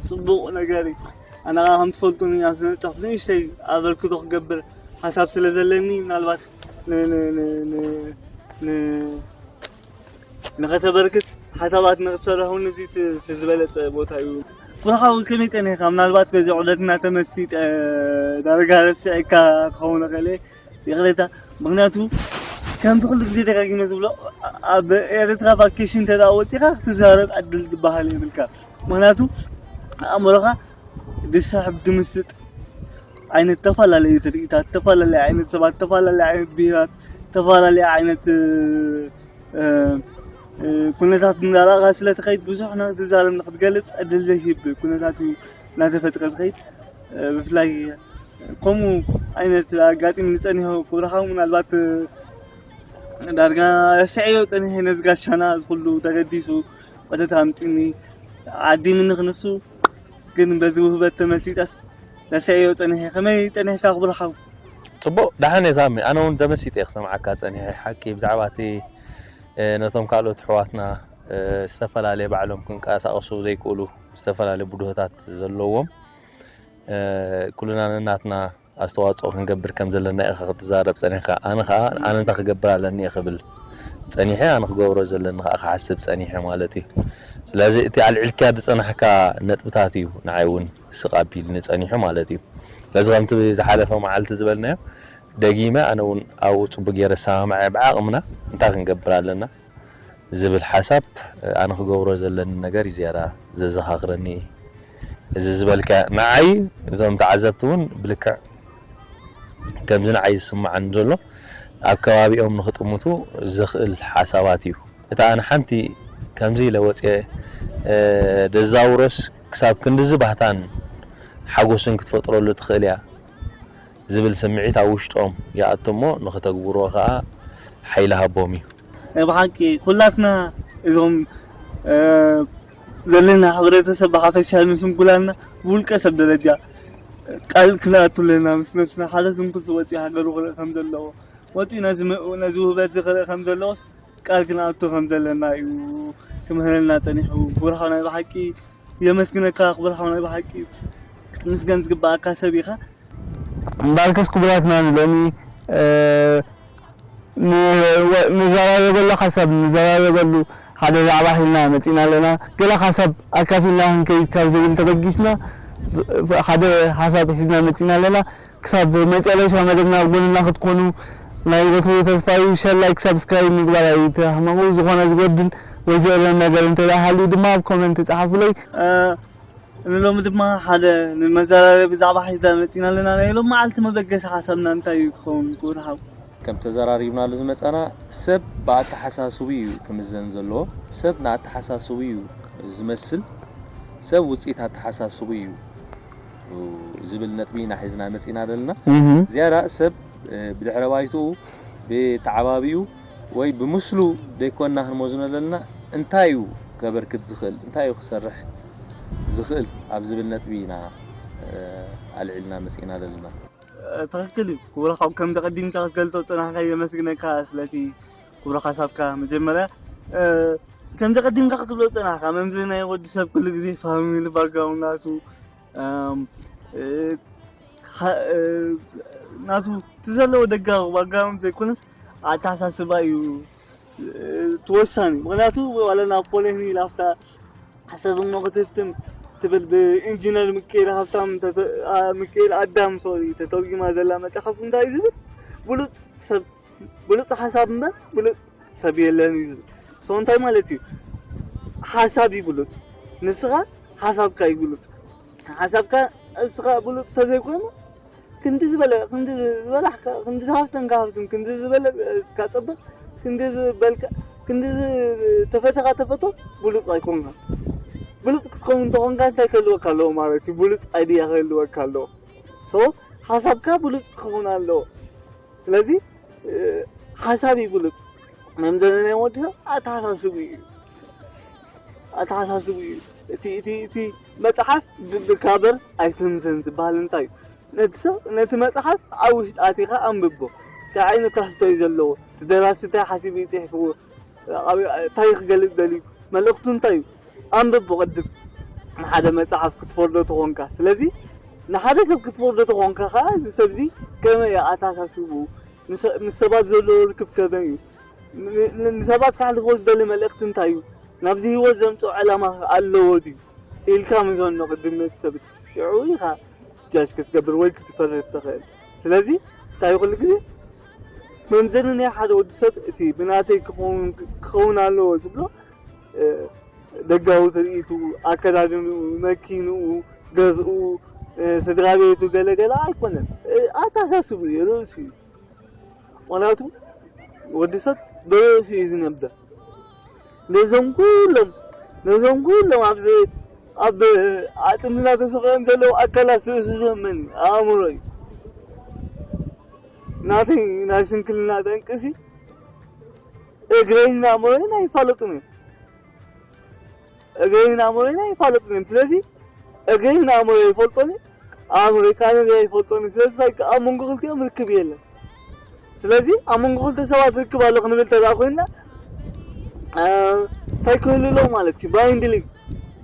ፅቡቕ ነገር እዩ ኣነ ከዓ ከም ትፈልጡኒ ኣብ ስነ ፅሑፍ ንእሽተይ ኣበርክቶ ክገብር ሓሳብ ስለ ዘለኒ ምናልባት ንኸተበርክት ሓሳባት ንኽትሰርሕ እውን እዚ ዝበለፀ ቦታ እዩ። ብርሃዊ ከመይ ጠኒሕካ? ምናልባት በዚ ዑደትና ተመሲጠ ዳርጋ ረሲዐካ ክኸውን እኽእል እየ። ይቕሬታ። ምኽንያቱ ከምቲ ኩሉ ግዜ ደጋጊመ ዝብሎ ኣብ ኤርትራ ቫኬሽን እንተ ደኣ ወፂኻ ክትዛረብ ዕድል ዝበሃል የብልካ። ምኽንያቱ ኣእምሮኻ ዝስሕብ ዝምስጥ ዓይነት ተፈላለዩ ትርኢታት፣ ተፈላለዩ ዓይነት ሰባት፣ ተፈላለዩ ዓይነት ብሄራት፣ ተፈላለዩ ዓይነት ኩነታት እንዳረኣኻ ስለ ትኸይድ ብዙሕ ንክትዛረብ ንክትገልፅ ዕድል ዘይህብ ኩነታት እዩ እናተፈጥረ ዝኸይድ። ብፍላይ ከምኡ ዓይነት ኣጋጢሙ ዝፀኒሑ ክብርኻ ምናልባት ዳርጋ ረስዐዮ ፀኒሐ ነዚ ጋሻና እዚ ኩሉ ተገዲሱ ወደታ ኣምፂኒ ዓዲምኒ ክንሱ ግን በዚ ውህበት ተመሲጠስ ረስዐዮ ፀኒሐ። ከመይ ፀኒሕካ ክብርኻ? ፅቡቕ ደሓን እየ ሳሚ። ኣነ እውን ተመሲጠ እየ ክሰምዓካ ፀኒሐ። ሓቂ ብዛዕባ እቲ ነቶም ካልኦት ኣሕዋትና ዝተፈላለየ ባዕሎም ክንቀሳቐሱ ዘይክእሉ ዝተፈላለየ ብድሆታት ዘለዎም ኩልና ነናትና ኣስተዋፅኦ ክንገብር ከም ዘለና ኢኻ ክትዛረብ ፀኒሕካ። ኣነ ከዓ ኣነ እንታይ ክገብር ኣለኒ እየ ክብል ፀኒሐ፣ ኣነ ክገብሮ ዘለኒ ከዓ ክሓስብ ፀኒሐ ማለት እዩ። ስለዚ እቲ ኣልዒልካያ ዝፀናሕካ ነጥብታት እዩ ንዓይ እውን ስቕ ኣቢልኒ ፀኒሑ ማለት እዩ። ስለዚ ከምቲ ዝሓለፈ መዓልቲ ዝበልናዮ ደጊመ ኣነ እውን ኣብኡ ፅቡቅ ገይረ ሰማምዐ ብዓቕምና እንታይ ክንገብር ኣለና ዝብል ሓሳብ ኣነ ክገብሮ ዘለኒ ነገር እዩ ዝያዳ ዘዘኻኽረኒ። እዚ ዝበልካ ንዓይ እዞም ተዓዘብቲ እውን ብልክዕ ከምዚ ንዓይ ዝስምዓኒ ዘሎ ኣብ ከባቢኦም ንክጥምቱ ዘኽእል ሓሳባት እዩ። እታ ኣነ ሓንቲ ከምዚ ኢለ ወፅየ ደዛውሮስ ክሳብ ክንድዚ ባህታን ሓጎስን ክትፈጥረሉ ትኽእል እያ ዝብል ስምዒት ኣብ ውሽጦም ይኣቱ እሞ ንኽተግብርዎ ከዓ ሓይሊ ሃቦም እዩ። ናይ ብሓቂ ኩላትና እዞም ዘለና ሕብረተሰብ ብሓፈሻ ንስንኩላንና ብውልቀ ሰብ ደረጃ ቃል ክንኣቱ ኣለና ምስ ነብስና። ሓደ ስንኩል ወፂኡ ሃገሩ ክርኢ ከም ዘለዎ ወፂኡ ነዚ ውህበት እዚ ክርኢ ከም ዘለዎስ ቃል ክንኣቱ ከም ዘለና እዩ ክምህረና ፀኒሑ። ክብርኻ ናይ ብሓቂ የመስግነካ። ክብርኻ ናይ ብሓቂ ክትምስገን ዝግባኣካ ሰብ ኢኻ። እምበኣርከስ ክቡራትና ንሎሚ ንዘራረበሉ ሓሳብ ንዘራረበሉ ሓደ ዛዕባ ሒዝና መፂና ኣለና። ገለ ሓሳብ ኣካፊልና ክንከይድ ካብ ዝብል ተበጊስና ሓደ ሓሳብ ሒዝና መፂና ኣለና። ክሳብ መጨረሻ መደብና ኣብ ጎንና ክትኮኑ ናይ ወትሩ ተስፋ እዩ። ሸር፣ ላይክ፣ ሳብስክራይብ ምግባር ኣይትሕመቑ። ዝኾነ ዝጎድል ወይ ዘየለን ነገር እንተ ደኣ ሃልዩ ድማ ኣብ ኮመንት ጸሓፉለይ። ንሎሚ ድማ ሓደ ንመዘራረቢ ዛዕባ ሒዝና መጺና ኣለና። ናይ ሎም መዓልቲ መበገሲ ሓሳብና እንታይ እዩ ክኸውን ክቡር ሓው? ከም ተዘራሪብናሉ ዝመጻና ሰብ ብኣተሓሳስቡ እዩ ክምዘን ዘለዎ። ሰብ ንኣተሓሳስቡ እዩ ዝመስል። ሰብ ውጽኢት ኣተሓሳስቡ እዩ ዝብል ነጥቢ ኢና ሒዝና መፂና ዘለና። ዝያዳ ሰብ ብድሕረ ባይትኡ ብተዓባቢኡ ወይ ብምስሉ ደይኮንና ክንመዝኖ ዘለና እንታይ እዩ ከበርክት ዝኽእል እንታይ እዩ ክሰርሕ ዝኽእል ኣብ ዝብል ነጥቢ ኢና ኣልዒልና መፂና ዘለና። ትኽክል እዩ ክቡር ሓው፣ ከምቲ ቀዲምካ ክትገልጾ ዝጸናሕካ የመስግነካ ስለቲ ክቡር ሓሳብካ። መጀመርያ ከምዚ ቀዲምካ ክትብሎ ዝጸናሕካ መምዚ ናይ ወዲ ሰብ ኩሉ ግዜ ፋሚሊ ባክግራውንድ ናቱ ናቱ እቲ ዘለዎ ደጋዊ ባክግራውንድ ዘይኮነስ ኣተሓሳስባ እዩ እቲ ወሳኒ። ምኽንያቱ ዋላ ናብ ፖለኒ ኢላ ኣብታ ሓሳብ እሞ ክትህፍትም ትብል ብኢንጂነር ሚካኤል ሃብታም ሚካኤል ኣዳም ሶሪ ተተርጉማ ዘላ መፅሓፍ እንታይ እዩ ዝብል ብሉፅ ሰብ ብሉፅ ሓሳብ እምበር ብሉፅ ሰብ የለን እዩ ዝብል። ሶ እንታይ ማለት እዩ? ሓሳብ እዩ ብሉፅ፣ ንስኻ ሓሳብካ እዩ ብሉፅ። ሓሳብካ እስኻ ብሉፅ ተዘይኮይኑ ክንዲ ዝበለ ክንዲ ዝበላሕካ ክንዲ ዝሃፍተምካ ሃፍትም ክንዲ ዝበለ እስካ ፅብቅ ክንዲ ዝበልካ ክንዲ ዝተፈተካ ተፈቶ ብሉፅ ኣይኮንካ። ብሉፅ ክትከውን እንተኾንካ እንታይ ከህልወካ ኣለዎ ማለት እዩ? ብሉፅ ኣይድያ ከህልወካ ኣለዎ። ሶ ሓሳብካ ብሉፅ ክኸውን ኣለዎ። ስለዚ ሓሳብ እዩ ብሉፅ መምዘኒ ናይ ወዲ ሰብ ኣተሓሳስቡ እዩ። ኣተሓሳስቡ እዩ። እቲ እቲ እቲ መፅሓፍ ብካበር ኣይትምዘን ዝበሃል እንታይ እዩ? ነቲ ሰብ ነቲ መፅሓፍ ኣብ ውሽጢ ኣቲኻ ኣንብቦ። እንታይ ዓይነት ትሕዝቶ እዩ ዘለዎ? እቲ ደራሲ እንታይ ሓሲቡ እዩ ፅሒፍዎ? እንታይ ክገልፅ ደልዩ? መልእኽቱ እንታይ እዩ? ኣንብብ ብቕድም ንሓደ መጽሓፍ ክትፈርዶ ተኾንካ። ስለዚ ንሓደ ሰብ ክትፈርዶ ተኾንካ ከኣ እዚ ሰብዚ ከመይ እዩ ኣተሓሳስብኡ? ምስ ሰባት ዘለዎ ርክብ ከመይ እዩ? ንሰባት ከሕልፎ ዝደሊ መልእኽቲ እንታይ እዩ? ናብዚ ህይወት ዘምጽኦ ዕላማ ኣለዎ ድዩ? ኢልካ ምዘኖ ቅድም ነቲ ሰብ እቲ። ሽዑ ኢኻ ጃጅ ክትገብር ወይ ክትፈርድ ትኽእል። ስለዚ እንታይ ኩሉ ግዜ መምዘኒ ናይ ሓደ ወዲ ሰብ እቲ ብናተይ ክኸውን ኣለዎ ዝብሎ ደጋዊ ትርኢቱ፣ ኣከዳድንኡ፣ መኪንኡ፣ ገዝኡ፣ ስድራ ቤቱ ገለገለ ኣይኮነን። ኣተሓሳስቡ እዩ፣ ርእሱ እዩ። ምክንያቱ ወዲ ሰብ ብርእሱ እዩ ዝነብር። ነዞም ኩሎም ነዞም ኩሎም ኣብዚ ኣብ ኣጥምና ተሰቂሎም ዘለዉ ኣካላት ዝእዝዞ መን እዩ? ኣእምሮ እዩ። ናተይ ናይ ስንክልና ጠንቅሲ እግረይን ኣእምሮይን ኣይፋለጡን እዮም። እግረይን ኣእምሮይን ኣይፋለጡን እዮም። ስለዚ እግረይን ኣእምሮይ ይፈልጦኒ፣ ኣእምሮይ ካነ ኣይፈልጦኒ። ስለዚ ኣብ መንጎ ክልቲኦም ርክብ የለን። ስለዚ ኣብ መንጎ ክልተ ሰባት ርክብ ኣሎ ክንብል ተዛ ኮይና እንታይ ክህሉ ኣለዎ ማለት እዩ? ባይንድሊ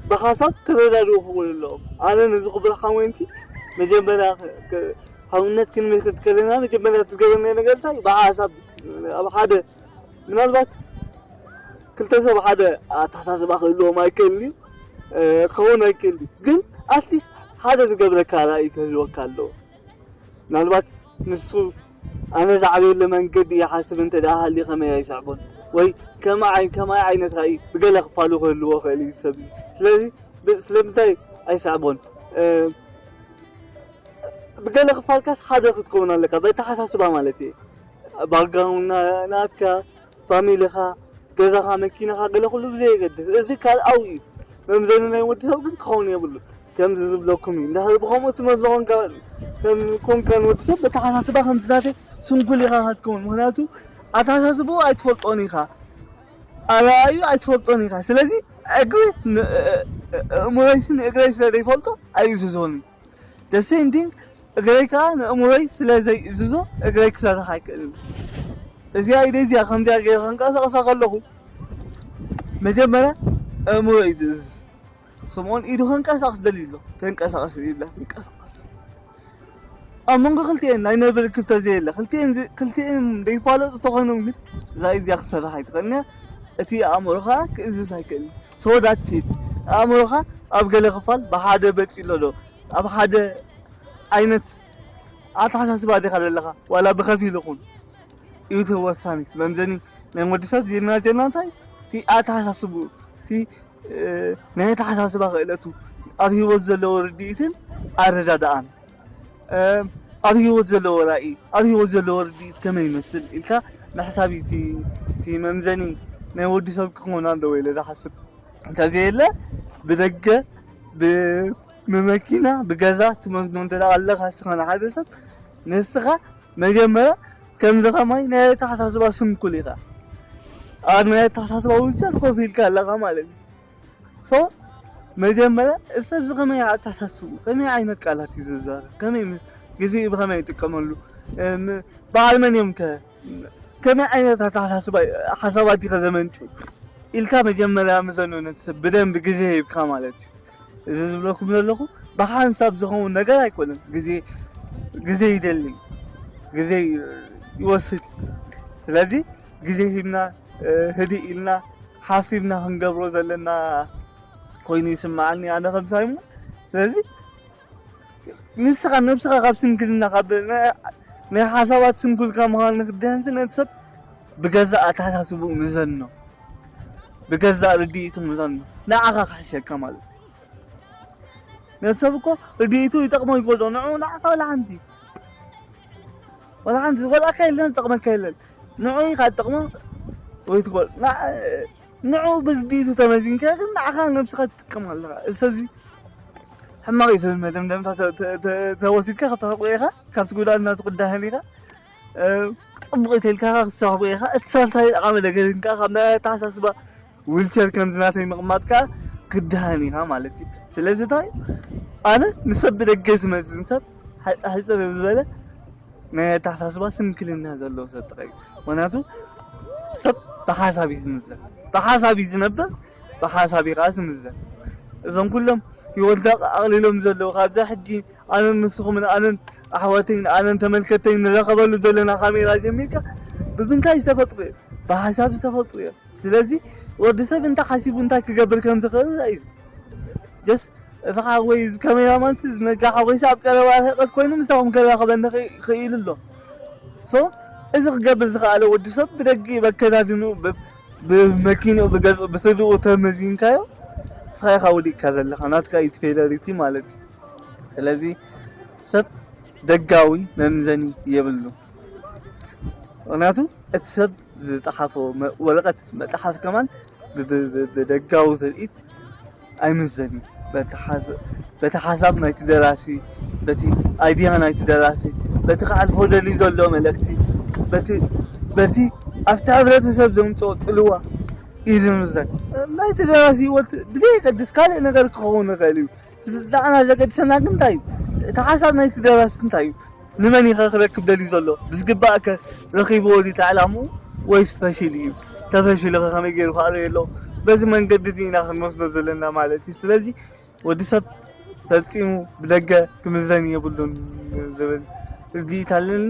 ብሓሳብ ተረዳድኡ ክኽውን ኣለዎም። ኣነ ነዚ ክብርኻ ወይንሲ መጀመርያ ሓውነት ክንምልከት ከለና መጀመርያ ትገበርና ነገር እንታይ ብሓሳብ ኣብ ሓደ ምናልባት ክልተ ሰብ ሓደ ኣተሓሳስባ ክህልዎም ኣይክእል እዩ ክኸውን ኣይክእል እዩ። ግን ኣትሊስት ሓደ ዝገብረካ ራእይ ክህልወካ ኣለዎ። ምናልባት ንሱ ኣነ ዝዓበየለ መንገዲ ይሓስብ እንተ ደኣ ሃልዩ ከመይ ኣይስዕቦን ወይ ከመይ ዓይነት ራእይ ብገለ ክፋሉ ክህልዎ ክእል እዩ ሰብ እዚ። ስለዚ ስለምንታይ ኣይስዕቦን? ብገለ ክፋልካስ ሓደ ክትከውን ኣለካ፣ በተሓሳስባ ማለት እየ። ባክግራውንድ ናትካ፣ ፋሚሊኻ፣ ገዛኻ፣ መኪናኻ፣ ገለ ኩሉ ብዘየገድስ፣ እዚ ካልኣዊ እዩ። መምዘኒ ናይ ወዲ ሰብ ግን ክኸውን የብሉ። ከምዚ ዝብለኩም እዩ። እንድሕር ብኸምኡ ትመዝኖ ኮንካ፣ ከም ኮንካ ንወዲ ሰብ በተሓሳስባ ከምዚ ናተይ ስንኩል ኢኻ ክትከውን። ምክንያቱ ኣተሓሳስብኡ ኣይትፈልጦን ኢኻ፣ ኣረኣእዩ ኣይትፈልጦን ኢኻ። ስለዚ እግሪ ኣእምሮይሲ ንእግረይ ስለ ዘይፈልጦ ኣይእዝዞን። The same thing እግረይ ከዓ ንእምሮይ ስለ ዘይእዝዞ እግረይ ክሰርሕ ኣይክእልን። እዚኣ ኢደ እዚኣ ከምዚኣ ገይረ ከንቀሳቕሳ ከለኹ መጀመርያ ኣእምሮ እዩ ዝእዝዝ። ስምኦን ኢዱ ከንቀሳቕስ ደልዩ ኣሎ። ተንቀሳቐስ ይብላ ትንቀሳቐስ። ኣብ መንጎ ክልቲኤን ናይ ነብር ርክብ ተዘየለ ክልቲኤን ዚ- ክልቲኤን ዘይፋለጡ ተኾይኖም ግን እዛ ኢድ እዚኣ ክትሰርሕ ኣይትኽእልን እያ። እቲ ኣእምሮኻ ክእዝዝ ኣይክእልን። So that's it። ኣእምሮኻ ኣብ ገለ ክፋል ብሓደ በፂሎ ዶ ኣብ ሓደ ዓይነት ኣተሓሳስባ ዲኻ ዘለኻ ዋላ ብኸፊል ይኹን እዩ ተወሳኒ። መምዘኒ ናይ ወዲ ሰብ ዜና ዜና እንታይ እቲ ኣተሓሳስቡ እቲ ናይ ኣተሓሳስባ ክእለቱ ኣብ ህይወት ዘለዎ ርድኢትን ኣረዳድኣን ኣብ ህይወት ዘለዎ ራኢ ኣብ ህይወት ዘለዎ ርድኢት ከመይ ይመስል ኢልካ ምሕሳብ እዩ እቲ መምዘኒ ናይ ወዲ ሰብ ክኸውን ኣለዎ ኢለ ዝሓስብ። እንተዘየለ ብደገ ብመኪና ብገዛ ትመዝኖ እንተ ኣለካ ስኻ ንሓደ ሰብ ንስኻ መጀመርያ ከምዚ ከማይ ናይ ኣተሓሳስባ ስንኩል ኢኻ። ኣብ ናይ ኣተሓሳስባ ዊልቸር ኮፍ ኢልካ ኣለኻ ማለት እዩ። ሶ መጀመርያ እዚ ሰብዚ ከመይ ኣተሓሳስቡ ከመይ ዓይነት ቃላት እዩ ዝዛረብ ከመይ ምስ ግዜ ብኸመይ ይጥቀመሉ በዓል መን እዮም ከ ከመይ ዓይነት ኣተሓሳስባ ሓሳባት ዲኸ ዘመንጩ ኢልካ መጀመርያ ምዘኑ ነቲ ሰብ ብደንብ ግዜ ሂብካ ማለት እዩ። እዚ ዝብለኩም ዘለኹ ብሓንሳብ ዝኸውን ነገር ኣይኮነን። ግዜ ግዜ ይደሊ፣ ግዜ ይወስድ። ስለዚ ግዜ ሂብና ህድእ ኢልና ሓሲብና ክንገብሮ ዘለና ኮይኑ ይስምዓኒ ኣነ ከም ሳይሞን። ስለዚ ንስኻ ነብስኻ ካብ ስንክልና ካብ ናይ ሓሳባት ስንኩልካ ምዃን ንክድህንሲ ነቲ ሰብ ብገዛእ ኣተሓሳስብኡ ምዘኖ፣ ብገዛእ ርድኢቱ ምዘኖ ንዓኻ ክሕሸካ ማለት እዩ። ነቲ ሰብ እኮ ርድኢቱ ይጠቕሞ ይጎድኦ ንዑ ንዓኻ ወላ ሓንቲ ወላ ሓንቲ ዝጎድኣካ የለን ዝጠቕመካ የለን። ንዑ ኢኻ ትጠቕሞ ወይ ትጎድ ንዑ ብርድኢቱ ተመዚንካ ግን ንዓኻ ነብስኻ ትጥቀም ኣለኻ። እዚ ሰብዚ ሕማቕ እዩ ዝብል መደምደምታ ተወሲድካ ከተሕቆ ኢኻ ካብቲ ጉድኣት ናቱ ቅዳህን ኢኻ። ጽቡቕ ኢተልካ ክትሰሕቦ ኢኻ። እቲ ሰልሳይ ጠቓሚ ነገር ግን ካብ ናይ ኣተሓሳስባ ዊልቸር ከምዚ ናተይ ምቕማጥካ ክድሃን ኢኻ ማለት እዩ። ስለዚ እንታይ ኣነ ንሰብ ብደገ ዝመዝን ሰብ ሕፅር ዝበለ ናይ ኣተሓሳስባ ስንክልና ዘለዎ ሰብ ጥራይ እዩ። ምክንያቱ ሰብ ብሓሳብ እዩ ዝምዘን፣ ብሓሳብ እዩ ዝነብር፣ ብሓሳብ እዩ ከዓ ዝምዘን። እዞም ኩሎም ህይወት ኣቕሊሎም ዘለዉ ካብዛ ሕጂ ኣነን ንስኹምን ኣነን ኣሕዋተይን ኣነን ተመልከተይ ንረኸበሉ ዘለና ካሜራ ጀሚርካ ብምንታይ ዝተፈጥሩ እዮም? ብሓሳብ ዝተፈጥሩ እዮም። ስለዚ ወዲ ሰብ እንታይ ሓሲቡ እንታይ ክገብር ከም ዝኽእል እዩ። ጀስ እዚ ሓወይ እዚ ካሜራማን ሲ ነጋ ሓወይ ኣብ ቀረባ ርሕቀት ኮይኑ ምሳኹም ከራኸበኒ ክኢሉ ኣሎ። ሶ እዚ ክገብር ዝኸኣለ ወዲ ሰብ ብደጊ በከዳድኑ ብመኪንኡ ብገዝኡ ብስድኡ ተመዚንካዮ ንስኻ ኢኻ ወዲቕካ ዘለኻ ናትካ እዩ ፌለሪቲ ማለት እዩ። ስለዚ ሰብ ደጋዊ መምዘኒ የብሉ። ምክንያቱ እቲ ሰብ ዝፀሓፎ መ- ወረቐት መፅሓፍ ከማን ብ- ብ- ብ- ብደጋዊ ትርኢት ኣይምዘን እዩ። በቲ ሓሳ- በቲ ሓሳብ ናይቲ ደራሲ፣ በቲ ኣይድያ ናይቲ ደራሲ፣ በቲ ክሓልፎ ደልዩ ዘሎ መልእክቲ፣ በቲ በቲ ኣብቲ ሕብረተሰብ ዘምፅኦ ፅልዋ እዩ ዝምዘን። ናይቲ ደራሲ ህይወት ብዘየገድስ ካልእ ነገር ክኸውን ይኽእል እዩ። ንዓና ዘገድሰና ግን እንታይ እዩ? እቲ ሓሳብ ናይቲ ደራሲ እንታይ እዩ? ንመን ኢኸ ክረክብ ደልዩ ዘሎ? ብዝግባእ ከ ረኺብዎ ድዩ እቲ ዕላምኡ ወይስ ፈሽል እዩ? ተፈሽሉ ከ ከመይ ገይሩ ክኣርዮ ኣሎ? በዚ መንገዲ እዚ ኢና ክንወስዶ ዘለና ማለት እዩ። ስለዚ ወዲ ሰብ ፈጺሙ ብደገ ክምዘን የብሉን ዝብል ርድኢት ኣለኒ።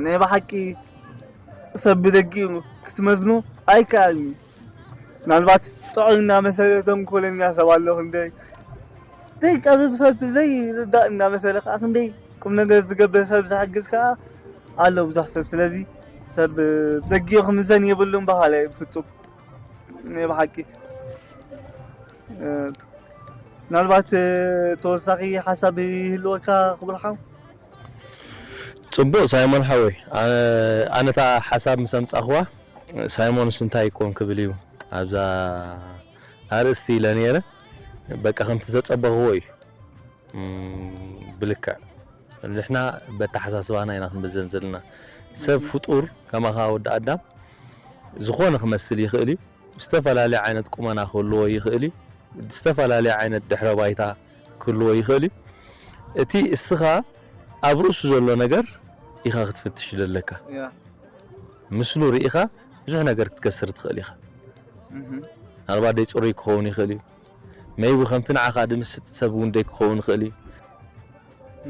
ናይ ብሓቂ ሰብ ብደጊኡ ክትመዝኖ ኣይከኣልን እዩ። ምናልባት ጥዑይ እናመሰለ ተንኮለኛ ሰብ ኣሎ ክንደይ ዘይቀርብ ሰብ ዘይርዳእ እናመሰለ ከዓ ክንደይ ቁም ነገር ዝገብር ሰብ ዝሕግዝ ከዓ ኣሎ ብዙሕ ሰብ። ስለዚ ሰብ ብደጊኡ ክምዘን የብሉን በሃላይ ፍጹም ናይ ብሓቂ። ምናልባት ተወሳኺ ሓሳብ ይህልወካ ክቡር ሓው? ጽቡቕ ሳይሞን ሓወይ፣ ኣነታ ሓሳብ ምስ ኣምጻእኽዋ ሳይሞንስ እንታይ ኮን ክብል እዩ ኣብዛ ኣርእስቲ ኢለ ነይረ። በቃ ከምቲ ዘጸበኽዎ እዩ። ብልክዕ ንሕና በተሓሳስባና ኢና ክንምዘን ዘለና። ሰብ ፍጡር ከማኻ ወዲ ኣዳም ዝኾነ ክመስል ይኽእል እዩ። ዝተፈላለየ ዓይነት ቁመና ክህልዎ ይኽእል እዩ። ዝተፈላለየ ዓይነት ድሕረ ባይታ ክህልዎ ይኽእል እዩ። እቲ እስኻ ኣብ ርእሱ ዘሎ ነገር ኢኻ ክትፍትሽ ዘለካ። ምስሉ ርኢኻ ብዙሕ ነገር ክትከስር ትኽእል ኢኻ። ምናልባት ደይ ፅሩይ ክኸውን ይኽእል እዩ። ሜይቢ ከምቲ ንዓኻ ድምስጥ ሰብ እውን ደይ ክኸውን ይኽእል እዩ።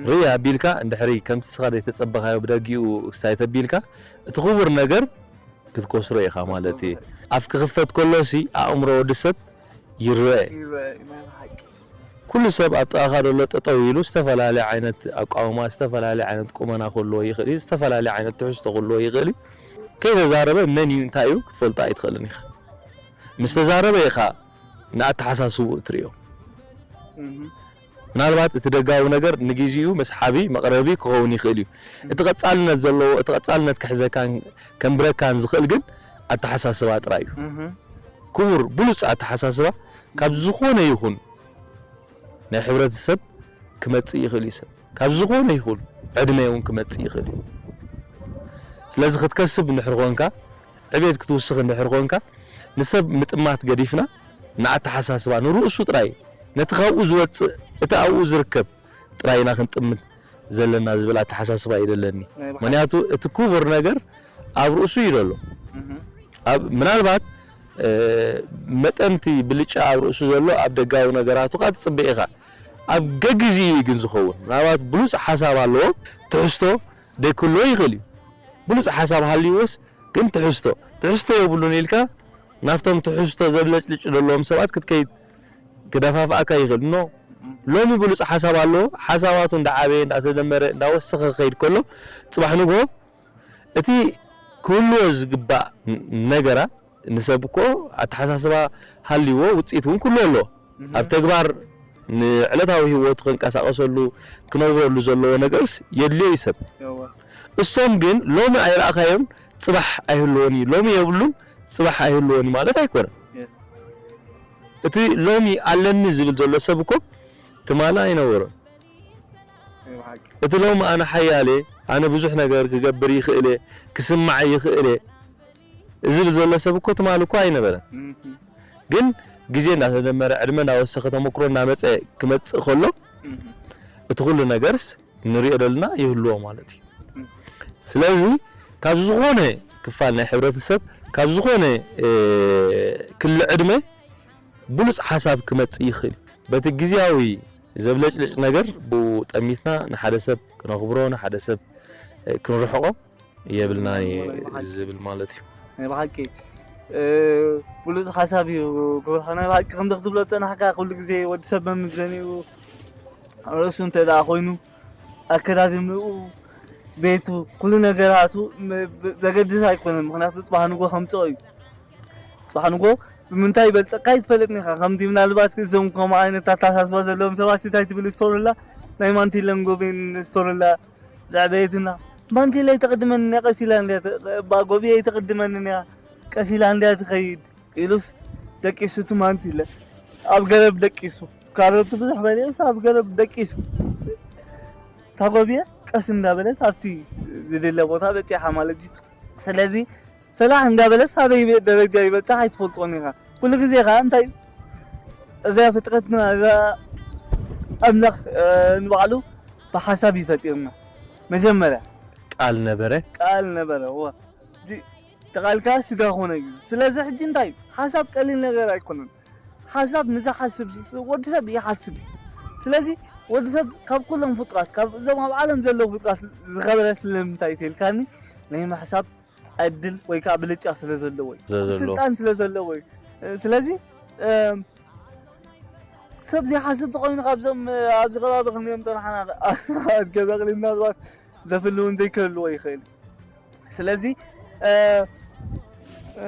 ርእ ኣቢልካ እንድሕሪ ከምቲ እስኻ ደይ ተጸበኻዮ ብደጊኡ ክስታይ ተቢልካ እቲ ክቡር ነገር ክትከስሮ ኢኻ ማለት እዩ። ኣፍ ክኽፈት ከሎሲ ኣእምሮ ወዲ ሰብ ይረአ። ኩሉ ሰብ ኣብ ጥቓኻ ዘሎ ጠጠው ኢሉ ዝተፈላለየ ዓይነት ኣቋውማ፣ ዝተፈላለየ ዓይነት ቁመና ክህልዎ ይኽእል እዩ፣ ዝተፈላለየ ዓይነት ትሕዝቶ ክህልዎ ይኽእል እዩ። ከይተዛረበ መን እዩ እንታይ እዩ ክትፈልጦ ኣይትኽእልን ኢኻ። ምስ ተዛረበ ኢኻ ንኣተሓሳስብኡ እትርእዮ። ምናልባት እቲ ደጋዊ ነገር ንግዚኡ መስሓቢ መቕረቢ ክኸውን ይኽእል እዩ። እቲ ቀጻልነት ዘለዎ፣ እቲ ቀጻልነት ክሕዘካን ከንብረካን ዝኽእል ግን ኣተሓሳስባ ጥራይ እዩ። ክቡር ብሉጽ ኣተሓሳስባ ካብ ዝኾነ ይኹን ናይ ሕብረተሰብ ክመጽእ ይኽእል እዩ። ሰብ ካብ ዝኾነ ይኹን ዕድመ እውን ክመጽእ ይኽእል እዩ። ስለዚ ክትከስብ እንድሕር ኾንካ፣ ዕቤት ክትውስኽ እንድሕር ኾንካ፣ ንሰብ ምጥማት ገዲፍና ንኣተሓሳስባ ንርእሱ ጥራይ ነቲ ካብኡ ዝወጽእ እቲ ኣብኡ ዝርከብ ጥራይ ኢና ክንጥምት ዘለና ዝብል ኣተሓሳስባ እዩ ዘለኒ። ምክንያቱ እቲ ክቡር ነገር ኣብ ርእሱ እዩ ዘሎ። ምናልባት መጠንቲ ብልጫ ኣብ ርእሱ ዘሎ ኣብ ደጋዊ ነገራቱ ካ ትጽበ ኢኻ። ኣብ ገግዚ እዩ ግን ዝኸውን። ምናልባት ብሉጽ ሓሳብ ኣለዎ፣ ትሕዝቶ ደይክህልዎ ይኽእል እዩ። ብሉጽ ሓሳብ ሃልይዎስ ግን ትሕዝቶ ትሕዝቶ የብሉን ኢልካ ናብቶም ትሕዝቶ ዘብለጭልጭ ዘለዎም ሰባት ክትከይድ ክደፋፍኣካ ይኽእል ኖ። ሎሚ ብሉጽ ሓሳብ ኣለዎ፣ ሓሳባቱ እንዳዓበየ እንዳተደመረ እንዳወሰኸ ክኸይድ ከሎ፣ ጽባሕ ንግሆ እቲ ክህልዎ ዝግባእ ነገራት ንሰብ እኮ ኣተሓሳስባ ሃልይዎ ውፅኢት እውን ክህልዎ ኣለዎ። ኣብ ተግባር ንዕለታዊ ህይወቱ ከንቀሳቐሰሉ ክነብረሉ ዘለዎ ነገርስ የድልዮ እዩ ሰብ። እሶም ግን ሎሚ ኣይረኣኻዮም ጽባሕ ኣይህልዎን እዩ፣ ሎሚ የብሉን ጽባሕ ኣይህልዎን እዩ ማለት ኣይኮነን። እቲ ሎሚ ኣለኒ ዝብል ዘሎ ሰብ እኮ ትማሊ ኣይነበሮን። እቲ ሎሚ ኣነ ሓያል እየ፣ ኣነ ብዙሕ ነገር ክገብር ይኽእል እየ፣ ክስማዕ ይኽእል እየ ዝብል ዘሎ ሰብ እኮ ትማሊ እኮ ኣይነበረን። ግን ግዜ እንዳተደመረ ዕድመ እንዳወሰኸ ተመክሮ እንዳመፀ ክመፅእ ከሎ እቲ ኩሉ ነገርስ ንሪኦ ዘለና ይህልዎ ማለት እዩ። ስለዚ ካብ ዝኾነ ክፋል ናይ ሕብረተሰብ ካብ ዝኾነ ክሊ ዕድመ ብሉፅ ሓሳብ ክመፅእ ይኽእል እዩ። በቲ ግዝያዊ ዘብለጭልጭ ነገር ብኡ ጠሚትና ንሓደ ሰብ ክነኽብሮ ንሓደ ሰብ ክንርሕቆ የብልና ዝብል ማለት እዩ። ናይ ብሓቂ ብሉፅ ሓሳብ እዩ ክብርካ። ናይ ብሓቂ ከምዚ ክትብሎ ዝፀናሕካ ኩሉ ግዜ ወዲ ሰብ መምዘኒኡ ርእሱ እንተ ደኣ ኮይኑ ኣከዳድንኡ ቤቱ ኩሉ ነገራቱ ዘገድስ ኣይኮነን። ምክንያቱ ፅባሕ ንጎ ከምፅኦ እዩ። ፅባሕ ንጎ ብምንታይ ይበልጸካ ይትፈልጥኒ ኢኻ። ከምዚ ምናልባት እዞም ከምኡ ዓይነት ኣተሓሳስባ ዘለዎም ሰባት እንታይ ትብል ስቶርላ ናይ ማንቲለን ጎቤን ስቶርላ ዘዕበየትና። ማንቲለ ኣይተቕድመንን እያ፣ ቀስ ኢላ እንድያ ተ-፣ እባ ጎብየ ኣይተቕድመንን እያ፣ ቀስ ኢላ እንድያ ትኸይድ ኢሉስ ደቂሱ እቲ ማንቲለ ኣብ ገረብ ደቂሱ። ካሮቱ ብዙሕ በሊዑስ ኣብ ገረብ ደቂሱ። እታ ጎብየ ቀስ እንዳበለት ኣብቲ ዝድለ ቦታ በጺሓ ማለት እዩ። ስለዚ ሰላሕ እንዳበለት ኣበይ ደረጃ ይበጽሕ ኣይትፈልጦን ኢኻ። ኩሉ ግዜ ኸኣ እንታይ እዛ ፍጥረትና እዛ ኣምላኽ፣ እ፣ ንባዕሉ ብሓሳብ እዩ ፈጢርና። መጀመርያ ቃል ነበረ። ቃል ነበረ። እወ። እቲ ቃል ከኣ ስጋ ኾነ እዩ። ስለዚ ሕጂ እንታይ እዩ? ሓሳብ ቀሊል ነገር ኣይኮነን። ሓሳብ ንዝሓስብ ስ-፣ ወዲ ሰብ ይሓስብ እዩ። ስለዚ ወዲ ሰብ ካብ ኩሎም ፍጡራት፣ ካብ እዞም ኣብ ዓለም ዘለዉ ፍጡራት ዝኸበረ ስለምንታይ እዩ ተልካኒ? ናይ ምሕሳብ ዕድል ወይ ከኣ ብልጫ ስለ ዘለዎ እዩ። ስለ ዘለዎ። ስልጣን ስለ ዘለዎ እዩ። ስለዚ፣ እም፣ ሰብ ዘይሓስብ ተኾይኑ ካብዞም ኣብዚ ከባቢ ክንሪኦም ጸናሕና ኣድገ በቕሊ ምናልባት ዘፍሊ እውን ዘይክህልዎ ይኽእል። ስለዚ፣ እ፣ እ፣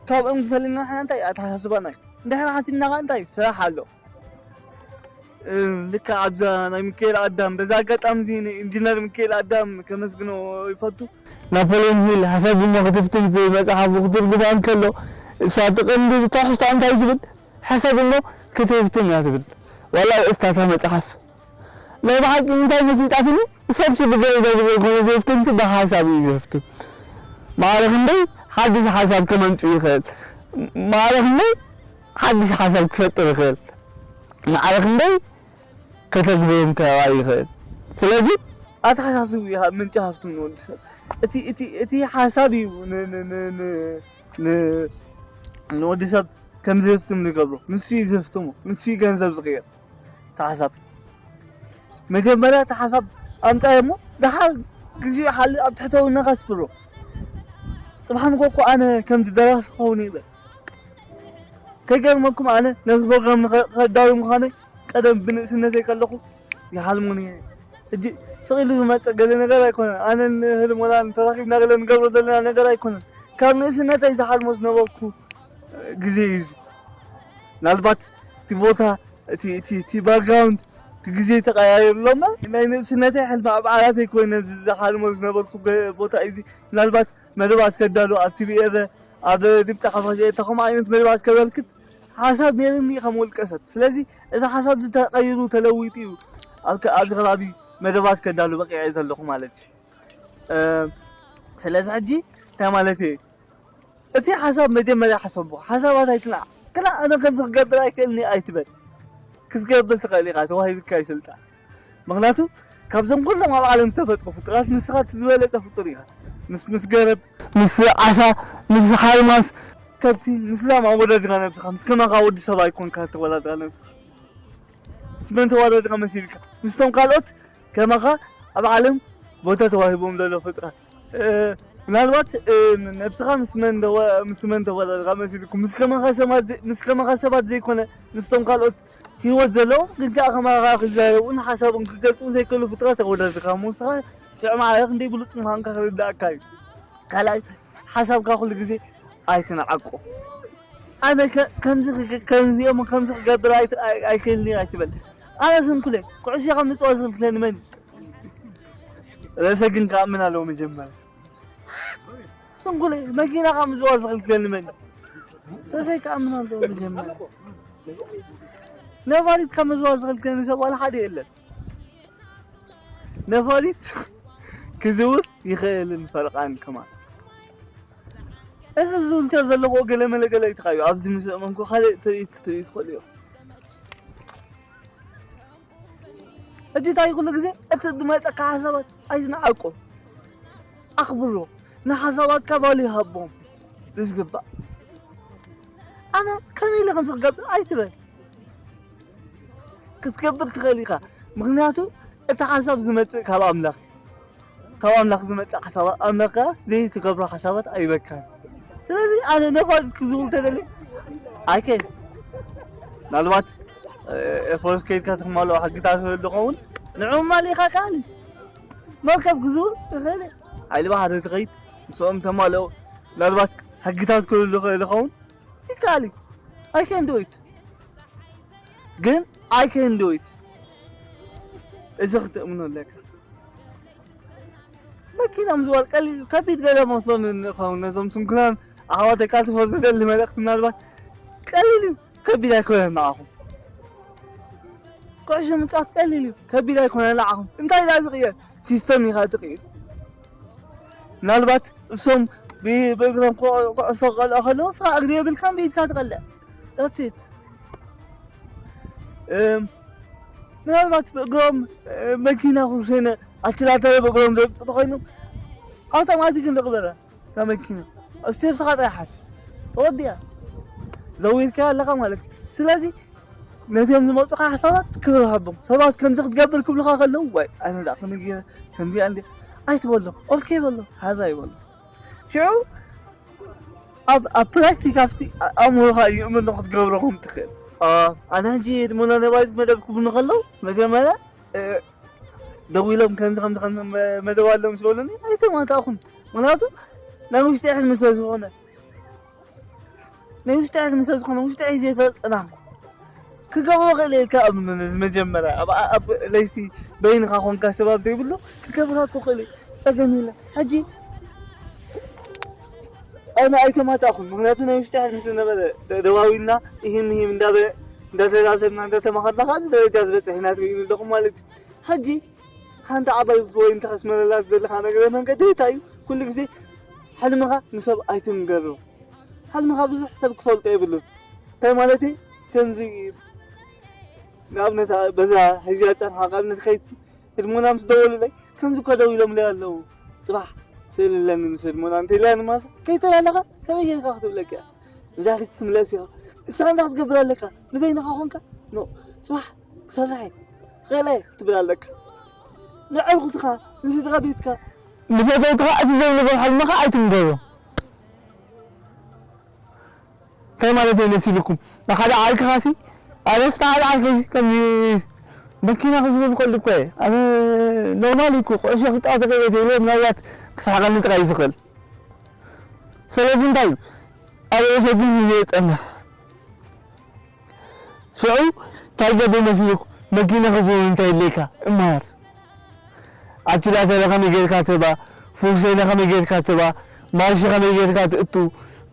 ካብኦም ዝፈልየና ንሕና እንታይ ኣተሓሳስባና እዩ። እንድሕር ሓሲብና ኸዓ እንታይ እዩ? ስራሕ ኣሎ። እ፣ ልክዕ ኣብዛ ናይ ሚካኤል ኣዳም፣ በዛ ኣጋጣሚ እዚ ንኢንጂነር ሚካኤል ኣዳም ከመስግኖ ይፈቱ። ናፖሊዮን ሂል ሓሳብ እሞ ክትፍትን ዝብል መጽሓፉ ክትርጉማ እንከሎ፣ እሳቲ ቀንዲ ትሕዝቶ እንታይ ዝብል? ሓሳብ እሞ ክትፍትን እያ ትብል። ዋላ ኣርእስታ እታ መጽሓፍ ናይ ብሓቂ እንታይ መሲጣትኒ? ሰብሲ ብገንዘቡ ዘይኮነ ዘፍትን፣ ብሓሳብ እዩ ዘፍትን። ማዕረ ክንደይ ሓድሽ ሓሳብ ከመንጽእ ይኽእል? ማዕረ ክንደይ ሓድሽ ሓሳብ ክፈጥር ይኽእል? ማዕረ ክንደይ ከተግብሮም ከኣ ይኽእል? ስለዚ ኣተሓሳስቡ እዩ ምንጪ ሃፍቱ ንወዲ ሰብ። እቲ፣ እቲ፣ እቲ ሓሳብ እዩ ን-፣ ን-፣ ን-፣ ን-፣ ን-፣ ንወዲ ሰብ ከም ዝህፍትም ዝገብሮ። ንሱ እዩ ዝህፍትሞ። ንሱ እዩ ገንዘብ ዝቕየር። እቲ ሓሳብ። መጀመርያ እቲ ሓሳብ ኣምጻዮ እሞ፣ ደሓር ግዜኡ ይሓልፍ፣ ኣብ ትሕቲ ህውናኻ ስፍሮ። ጽባሕ ንጎ እኮ ኣነ ከምዚ ደራሲ ክኸውን ይኽእል። ከይገርመኩም ኣነ ነዚ ፕሮግራም ንኸ-፣ ከዳሉ ምዃነይ ቀደም ብንእስነተይ ከለኹ ይሓልሞ ነይረ። ሕጂ ስቕ ኢሉ ዝመጽእ ገለ ነገር ኣይኮነን። ኣነ ንህልም ወላ ንተራኺብና ገለ ንገብሮ ዘለና ነገር ኣይኮነን። ካብ ንእስነተይ ዝሓልሞ ዝነበርኩ ግዜ እዩ እዚ። ምናልባት እቲ ቦታ፣ እቲ፣ እቲ፣ እቲ ባክግራውንድ፣ እቲ ግዜ ተቐያይሩ ኣሎ እምበር፣ ናይ ንእስነተይ ሕልሚ ኣብ ዓራተይ ኮይነ ዝ-፣ ዝሓልሞ ዝነበርኩ ገ-፣ ቦታ እዩ እዚ። ምናልባት መደባት ከዳሉ ኣብ ቲ ቪ ኤረ፣ ኣብ ድምፂ ሓፋሽ ኤርትራ ከምኡ ዓይነት መደባት ከበርክት ሓሳብ ነይሩኒ ከም ውልቀ ሰብ። ስለዚ እዚ ሓሳብ እዚ ተቐይሩ ተለዊጡ እዩ ኣብ ከ-፣ ኣብዚ ከባቢ መደባት ከዳሉ በቂዐ ዘለኹ ማለት እዩ። እ፣ ስለዚ ሕጂ እንታይ ማለት እየ? እቲ ሓሳብ መጀመርያ ሓሰቦ፣ ሓሳባት ኣይትንዓቕ። ግና ኣነ ከምዚ ክገብር ኣይክእልኒ ኣይትበል። ክትገብር ትኽእል ኢኻ፣ ተዋሂብካ እዩ ስልጣን። ምኽንያቱ ካብዞም ኩሎም ኣብ ዓለም ዝተፈጥሩ ፍጡራት ንስኻ እቲ ዝበለጸ ፍጡር ኢኻ። ምስ፣ ምስ ገረብ፣ ምስ ዓሳ፣ ምስ ሓርማዝ፣ ከብቲ፣ ምስ ላም ኣወዳድርካ ነብስኻ፣ ምስ ከማኻ ወዲ ሰብ ኣይኮንካ ተወዳድራ ነብስኻ። ምስ መን ተወዳድርካ መሲልካ? ምስቶም ካልኦት ከማኻ ኣብ ዓለም ቦታ ተዋሂቦም ዘሎ ፍጥረት። እ፣ ምናልባት፣ እ፣ ነብስኻ ምስ መን ተወ-፣ ምስ መን ተወዳድርካ መሲልኩም? ምስ ከማኻ ሰባት ዘ-፣ ምስ ከማኻ ሰባት ዘይኮነ፣ ምስቶም ካልኦት ህይወት ዘለዎም ግን ከኣ ከማኻ ክዛረቡን ሓሳቦም ክገልጹን ዘይክእሉ ፍጥረት ተወዳድርካ። እሞ ንስኻ ሽዑ ማዕረ ክንደይ ብሉጽ ምዃንካ ክርዳእካ እዩ። ካልኣይ፣ ሓሳብካ ኩሉ ግዜ ኣይትንዓቆ። ኣነ ከ-፣ ከምዚ ክግ-፣ ከምዚ እሞ ከምዚ ክገብር ኣይት-፣ ኣይ-፣ ኣይክእልን እየ ኣይትበል። ኣነ ስንኩለ፣ ኩዕሾ ካብ ምጽዋት ዝኽልክለኒ መን እዩ? ርእሰይ ግን ክኣምን ኣለዎ መጀመርያ። ስንኩለ፣ መኪና ካብ ምዝዋር ዝኽልክለኒ መን እዩ? ርእሰይ ክኣምን ኣለዎ መጀመርያ። ነፋሪት ካብ ምዝዋር ዝኽልክለኒ ሰብ ዋላ ሓደ የለን። ነፋሪት ክዝውር ይኽእልን ፈረቓን ከማን። እዚ ዝውልተር ዘለኹ ገለ መለ ገለ እዩ ተኻዩ። ኣብዚ ምስ እመንኩ ካልእ ትርኢት ክትርኢ ትኽእሉ እዮም። ሕጂ እንታይ ኩሉ ግዜ እቲ ዝመጸካ ሓሳባት ኣይትንዓቆ። ኣኽብሮ። ንሓሳባትካ ቫልዩ ሃቦም ብዝግባእ። ኣነ ከመይ ኢለ ከምዚ ክገብር ኣይትበል። ክትገብር ትኽእል ኢኻ። ምኽንያቱ እቲ ሓሳብ ዝመጽእ ካብ ኣምላኽ እዩ። ካብ ኣምላኽ ዝመጽእ ሓሳባት ኣምላኽ ከኣ ዘይትገብሮ ሓሳባት ኣይበካን። ስለዚ ኣነ ነፋሪት ክዝውር ተደልየ ኣይከይን። ምናልባት፣ እ፣ ኤርፎርስ ከይድካ ትኽማልኦ ሕግታት ክህሉ ዝኸውን ንዕኡ ማሊእኻ ከኣኒ መርከብ ክዝውር ይኽእል እየ። ሓይሊ ባሕሪ ትኸይድ ምስኦም ተማልኦ ምናልባት ሕግታት ክህሉ ይኽእል ይኸውን። ይከኣል እዩ። I can do it። ግን I can do it። እዚ ክትእምኖ ኣለካ። መኪና ምዝዋር ቀሊል እዩ። ከቢድ ገለ መስሎ ንኸውን ነዞም ስንኩላን ኣሕዋተይ ካብ ትፈልጡ ደሊ መልእኽቲ ምናልባት ቀሊል እዩ። ከቢድ ኣይኮነን ንዓኹም። ኩዕሾ ምጽዋት ቀሊል እዩ። ከቢድ ኣይኮነን ንዓኹም። እንታይ ደኣ ዝቕየር? ሲስተም ኢኻ ትቕይር። ምናልባት እሶም ብ-፣ ብእግሮም ኩ-፣ ኩዕሶ ክቐልዑ ከለዉ ንስኻ እግሪ የብልካን ብኢድካ ትቐልዕ። That's it። እም፣ ምናልባት ብእግሮም፣ እ፣ መኪና ክውሰነ ኣክስላተር ብእግሮም ዘብጽሑ ኮይኖም ኣውቶማቲክ ንቕበረ እታ መኪና። እስቴር ስኻ ጥራሕ ሓዝ። ተወዲኣ። ዘዊርካያ ኣለኻ ማለት እዩ። ስለዚ ነዚኦም ዝመጹኻ ሓሳባት ክብሪ ሃቦም። ሰባት ከምዚ ክትገብር ክብሉኻ ከለዉ፣ ዋይ፣ ኣነ ደኣ ከመይ ገይረ ከምዚኣ እንድየ ኣይትበሎም። ኦኬ በሎም፣ ሃዛ ይበሎም። ሽዑ ኣብ፣ ኣብ ፕራክቲክ ኣብቲ ኣእምሮኻ ይእምኖ ክትገብሮ ከም ትኽእል። ኣ፣ ኣነ ሕጂ ድማ ናይ ባይት መደብ ክብሉ ከለዉ መጀመርያ፣ እ፣ ደዊሎም ከምዚ፣ ከምዚ፣ ከምዚ መ-፣ መደብ ኣሎ ምስ በሉኒ ኣይተማታእኹን። ምኽንያቱ ናይ ውሽጢ ሕልሚ ስለ ዝኾነ። ናይ ውሽጢ ሕልሚ ስለ ዝኾነ ውሽጢ ሒዘ ዝተጠናኹ ክገብሮ ክእል እየ። ካብ ነዚ መጀመርያ ኣብ፣ ኣብ ለይቲ በይንኻ ኮንካ ሰባብ ዘይብሉ ክገብራ እኮ ክእል እየ። ጸገም የለን። ሕጂ ኣነ ኣይተማታእኹን። ምኽንያቱ ናይ ውሽጢ ሕልሚ ስለ ነበረ ደ-፣ ደዋዊልና ይህም ይህም እንዳበ-፣ እንዳተዛዘብና እንዳተማኸርና ካብዚ ደረጃ ዝበጽሕ ኢና ትርእዩኒ ኣለኹም ማለት እዩ። ሕጂ ሓንቲ ዓባይ ፖይንት ከስመረላ ዝደለኻ ነገር መንገዲ እንታይ እዩ? ኩሉ ግዜ ሕልምኻ ንሰብ ኣይትንገሮ። ሕልምኻ ብዙሕ ሰብ ክፈልጦ የብሉን። እንታይ ማለት እዩ? ከምዚ ንኣብነት በዛ ሕጂ ኣጸንሓ ኣብነት ከይድሲ ህድሞና ምስ ደወሉለይ ከምዚ እኮ ደው ኢሎምለይ ኣለዉ። ጽባሕ ስእሊ ኣለኒ ምስ ህድሞና እንተ ኢላኒ ማሳ ከይተላለኻ ከመይ ጌርካ ክትብለካ እያ? እዛ ክትምለስ ኢኻ። ንስኻ እንታይ ክትገብር ኣለካ? ንበይንኻ ኾንካ? ኖ፣ ጽባሕ ክሰርሕ እየ፣ ክኽእል እየ ክትብል ኣለካ። ንዕርኩትኻ፣ ንስድራ ቤትካ፣ ንፈተውትኻ እቲ ዘይንቡር ሕልምኻ ኣይትንገሮ። እንታይ ማለት እየ መሲልኩም? ንሓደ ዓርክኻሲ፣ ኣነስ ንሓደ ዓርከይሲ ከምዚ መኪና ክዝብል ከሉ እኮ እየ። ኣነ ኖርማል እኮ ኩዕሾ ክጻወት ከይደ ተይለ ምናልባት ክስሓቐኒ ጥራይ እዩ ዝኽእል። ስለዚ እንታይ እዩ? ኣብ ርእሰይ ግን ህዝቢ የጸንሕ። ሽዑ እንታይ ገብር መሲልኩ? መኪና ክዝውር እንታይ የድልየካ? እምበኣር ኣክስላተር ከመይ ጌርካ ትህባ? ፍርሸይነ ከመይ ጌርካ ትህባ? ማርሽ ከመይ ጌርካ ትእቱ?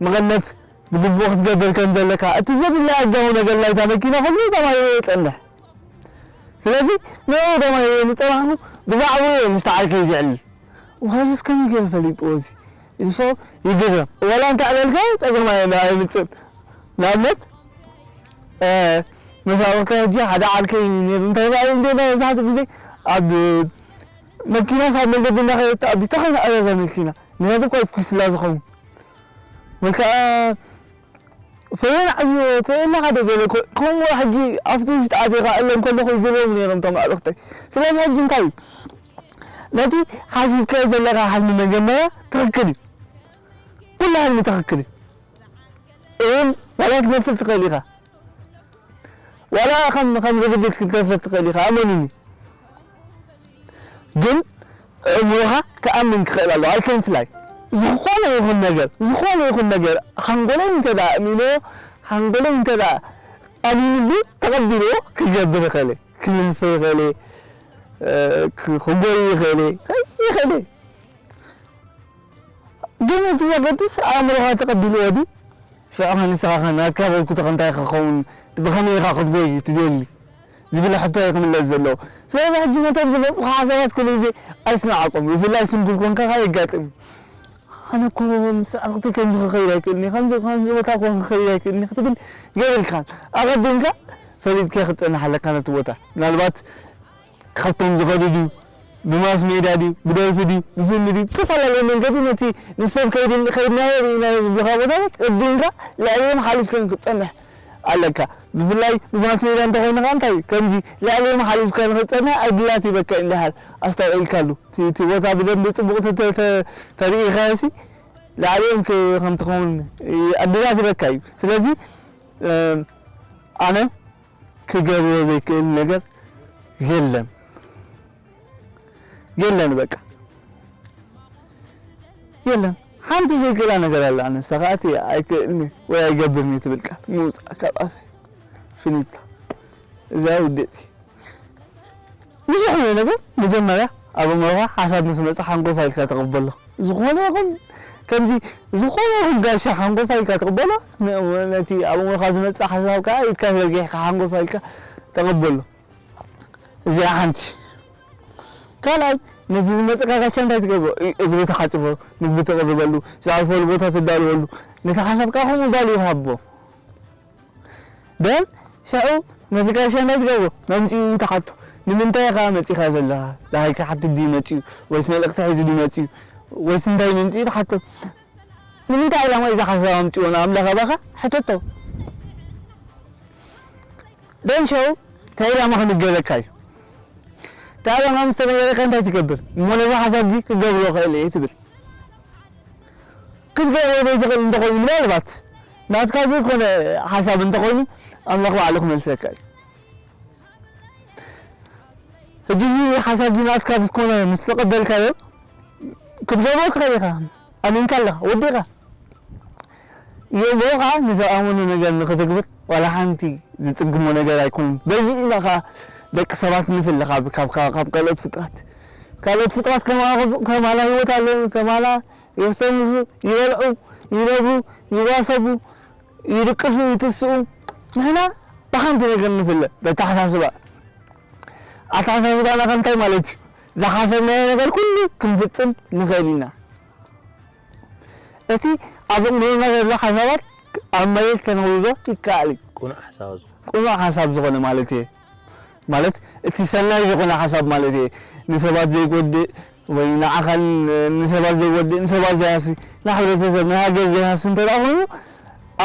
መቐነት ብግቡእ ክትገብር ከም ዘለካ። እቲ ዘድሊ ኣጋዊ ነገር ናይታ መኪና ኩሉ ተማሂሩ የጸንሕ። ስለዚ ንዕኡ ተማሂሩ ምስ ጸናሕኩ ብዛዕባኡ እየ ምስቲ ዓርከይ ዝዕልል። ውሃዝስ ከመይ ገይሩ ፈሊጥዎ እዚ? ኢሉ ይግረም። ዋላ እንተ ዕለልካዮ ጸገም ኣየ-፣ ኣይምጽእን። ንኣብነት፣ እ፣ መሳርሕቲ ሕጂ ሓደ ዓርከይ ነይሩ። እንታይ በሃል እንደ መብዛሕትኡ ግዜ ኣብ መኪና ሳብ መንገዲ እንዳኸደት ተኣቢ ተኾይኑ ኣበዛ መኪና። ምክንያቱ እኳ ይፍኩስ ስላ ዝኸውን። ወይ ከዓ ፈየን ዓብዮ ተየላ ሓደ ገለ ኮ-፣ ከምኡ ሕጂ ኣብቲ ውሽጢ ኣቲኻ እሎም ከለኹ ይግረሙ ነይሮም እቶም ኣዕሩኽተይ። ስለዚ ሕጂ እንታይ እዩ? ነቲ ሓሲብካዮ ዘለኻ ሕልሚ መጀመርያ ትኽክል እዩ። ኩሉ ሕልሚ ትኽክል እዩ። እውን ዋላ ክትነፍር ትኽእል ኢኻ። ዋላ ከም፣ ከም ርግቢት ክትነፍር ትኽእል ኢኻ። ኣመኑኒ። ግን ኣእምሮኻ ክኣምን ክኽእል ኣለዎ። I can fly። ዝኾነ ይኹን ነገር፣ ዝኾነ ይኹን ነገር፣ ሓንጎለይ እንተ ደኣ ኣእሚንዎ፣ ሓንጎለይ እንተ ደኣ ኣሚንሉ፣ ተቐቢልዎ፣ ክገብር ይኽእል እየ። ክነፍር ይኽእል እየ፣ እ፣ ክ-፣ ክጎይ ይኽእል እየ፣ ይኽእል እየ። ግን እቲ ዘገድስ ኣእምሮኻ ተቐቢልዎ ድዩ? ሽዑ ኸ ንስኻ ኸ ናትካ በርኩቶ ኸ እንታይ ክኸውን፣ ብኸመይ ኢኻ ክትጎይ ትደሊ? ዝብል ሕቶ እዩ ክምለስ ዘለዎ። ስለዚ ሕጂ ነቶም ዝመጹኻ ሓሳባት ኩሉ ግዜ ኣይትንዓቆም። ብፍላይ ስንጉል ኮንካ ኸ የጋጥም እዩ። ኣነ እኮ ምስ ኣዕሩኽተይ ከምዚ ክኸይድ ኣይክእልን እየ፣ ከምዚ፣ ከምዚ ቦታ እኮ ክኸይድ ኣይክእልን እየ ክትብል የብልካን። ኣቐዲምካ ፈሊጥካ ክትጸንሕ ኣለካ ነቲ ቦታ። ምናልባት ካብቶም ዝኸዱ ድዩ? ብማስ ሜዳ ድዩ? ብደርፊ ድዩ? ብፊልሚ ድዩ? ብዝተፈላለየ መንገዲ ነቲ ንሶም ከይድን-፣ ከይድናዮ ርኢናዮ ዝብሉኻ ቦታታት ቅዲምካ ልዕሊኦም ሓሊፍካዮም ክትጸንሕ ኣለካ። ብፍላይ ብማስ ሜዳ እንተኾይኑ ኸዓ እንታይ እዩ? ከምዚ ልዕሊኦም ሓሊፍካ ንኽትጸንሕ ዕድላት ይበካ እዩ እንድሕር ኣስተውዒልካሉ። እቲ፣ እቲ ቦታ ብደንቢ ጽቡቕ ተተ-፣ ተ-፣ ተሪኢኻዮሲ ልዕሊኦም ከ-፣ ከም ትኸውን ይ-፣ ዕድላት ይበካ እዩ። ስለዚ፣ እ፣ ኣነ ክገብሮ ዘይክእል ነገር የለን። የለን በቃ። የለን። ሓንቲ ዘይክእላ ነገር ኣላ፣ ንሳ ከኣ እቲ ኣይክእልኒ ወይ ኣይገብርኒ ትብል ቃል ምውጻእ ካብ ኣፈይ። ፊኒታ። እዚኣ ውድእቲ። ንዝኾነ ነገር መጀመርያ ኣብ ኣእምሮኻ ሓሳብ ምስ መጽእ ሓንጎፋ ኢልካ ተቐበሎ። ዝኾነ ይኹን ከምዚ ዝኾነ ይኹን ጋሻ ሓንጎፋ ኢልካ ተቐበሎ። ን-፣ ነቲ ኣብ ኣእምሮኻ ዝመጽእ ሓሳብ ከኣ ኢድካ ዘርጊሕካ ሓንጎፋ ኢልካ ተቐበሎ። እዚኣ ሓንቲ። ካልኣይ፣ ነቲ ዝመጽእካ ጋሻ እንታይ ትገብሮ? እ-፣ እግሪ ትሓጽቦ፣ ምግቢ ትቕርበሉ፣ ዝዓርፈሉ ቦታ ትዳልወሉ፣ ነቲ ሓሳብ ከኣ ከምኡ ባልዩ ሃቦ። ደን ሽዑ ነቲ ጋሻ እንታይ ትገብሮ? መምጺኡ ትሓቶ። ንምንታይ ኢኻ መጺኻ ዘለኻ? ደሃይ ክሓትት ድዩ መጺኡ? ወይስ መልእኽቲ ሒዙ ድዩ መጺኡ? ወይስ እንታይ መምጺኡ ትሓቶ? ንምንታይ ዕላማ እዩ እዚ ሓሳብ ኣምጺኡ ንኣምላኽ ኣባኻ? ሕተቶ። ደን ሽዑ እቲ ዕላማ ክንገረካ እዩ። እቲ ዕላማ ምስ ተነገረካ እንታይ ትገብር? እሞ ነዚ ሓሳብ እዚ ክገብሮ እኽእል እየ ትብል። ክትገብሮ ዘይትኽእል እንተኾይኑ ምናልባት ናትካ ዘይኮነ ሓሳብ እንተኾይኑ ኣምላኽ ባዕሉ ክመልሰካ እዩ። ሕጂ እዚ ሓሳብ እዚ ናትካ ምስ ኮነ ምስ ተቐበልካዮ ክትገብሮ ትኽእል ኢኻ። ኣሚንካ ኣለኻ፣ ወዲኻ። የእምሮኻ ንዝኣመኖ ነገር ንኽትግብር ዋላ ሓንቲ ዝጽግሞ ነገር ኣይኮነን። በዚ ኢና ኸኣ ደቂ ሰባት ንፍለ ካብ፣ ካብ፣ ካብ፣ ካብ ካልኦት ፍጥራት። ካልኦት ፍጥራት ከማ-፣ ከማና ህይወት ኣለዎም፣ ከማና የስተንፍሱ፣ ይበልዑ፣ ይነብሩ፣ ይዋሰቡ፣ ይድቅሱ፣ ይትስኡ። ንሕና ብሓንቲ ነገር ንፍለ፣ በተሓሳስባ። ኣተሓሳስባና ከ እንታይ ማለት እዩ? ዝሓሰብናዮ ነገር ኩሉ ክንፍጽም ንኽእል ኢና። እቲ ኣብ ኣእምሮና ዘሎ ሓሳባት ኣብ መሬት ከነውርዶ ይከኣል እዩ። ቅኑዕ ሓሳብ ዝኾነ። ቅኑዕ ሓሳብ ዝኾነ ማለት እየ። ማለት እቲ ሰናይ ዝኾነ ሓሳብ ማለት እየ። ንሰባት ዘይጎድእ ወይ ንዓኻን ንሰባት ዘይጎድእ፣ ንሰባት ዘይሃሲ፣ ንሕብረተሰብ፣ ንሃገር ዘይሃሲ እንተ ደኣ ኮይኑ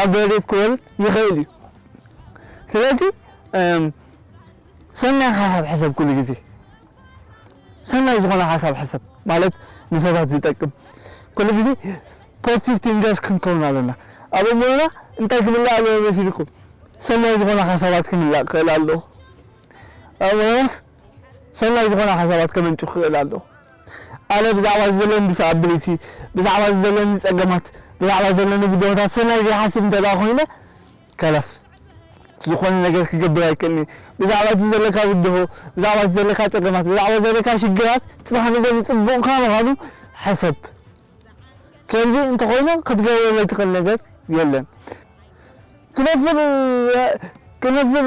ኣብ መሬት ክወርድ ይኽእል እዩ። ስለዚ፣ እም፣ ሰናይ ሓሳብ ሕሰብ ኩሉ ግዜ። ሰናይ ዝኾነ ሓሳብ ሕሰብ ማለት ንሰባት ዝጠቅም። ኩሉ ግዜ ፖዚቲቭ ቲንከርስ ክንከውን ኣለና። ኣብ ኣእምሮና እንታይ ክምላእ ኣለዎ መሲልኩም? ሰናይ ዝኾነ ሓሳባት ክምላእ ክኽእል ኣለዎ። ኣብ ኣእምሮናስ ሰናይ ዝኾነ ሓሳባት ከመንጩ ክኽእል ኣለዎ። ኣነ ብዛዕባ እዚ ዘለኒ ዲስኣቢሊቲ፣ ብዛዕባ እዚ ዘለኒ ጸገማት፣ ብዛዕባ ዘለኒ ብድሆታት ሰናይ ዘይሓስብ እንተ ደኣ ኮይነ፣ ከላስ ዝኾነ ነገር ክገብር ኣይክእልን እየ። ብዛዕባ እቲ ዘለካ ብድሆ፣ ብዛዕባ እቲ ዘለካ ጸገማት፣ ብዛዕባ ዘለካ ሽግራት ጽባሕ ንጎኒ ጽቡቕካ ምዃኑ ሕሰብ። ከምዚ እንተኾይኑ ክትገብሮ ዘይትኽእል ነገር የለን። ክነፍር፣ ክነፍር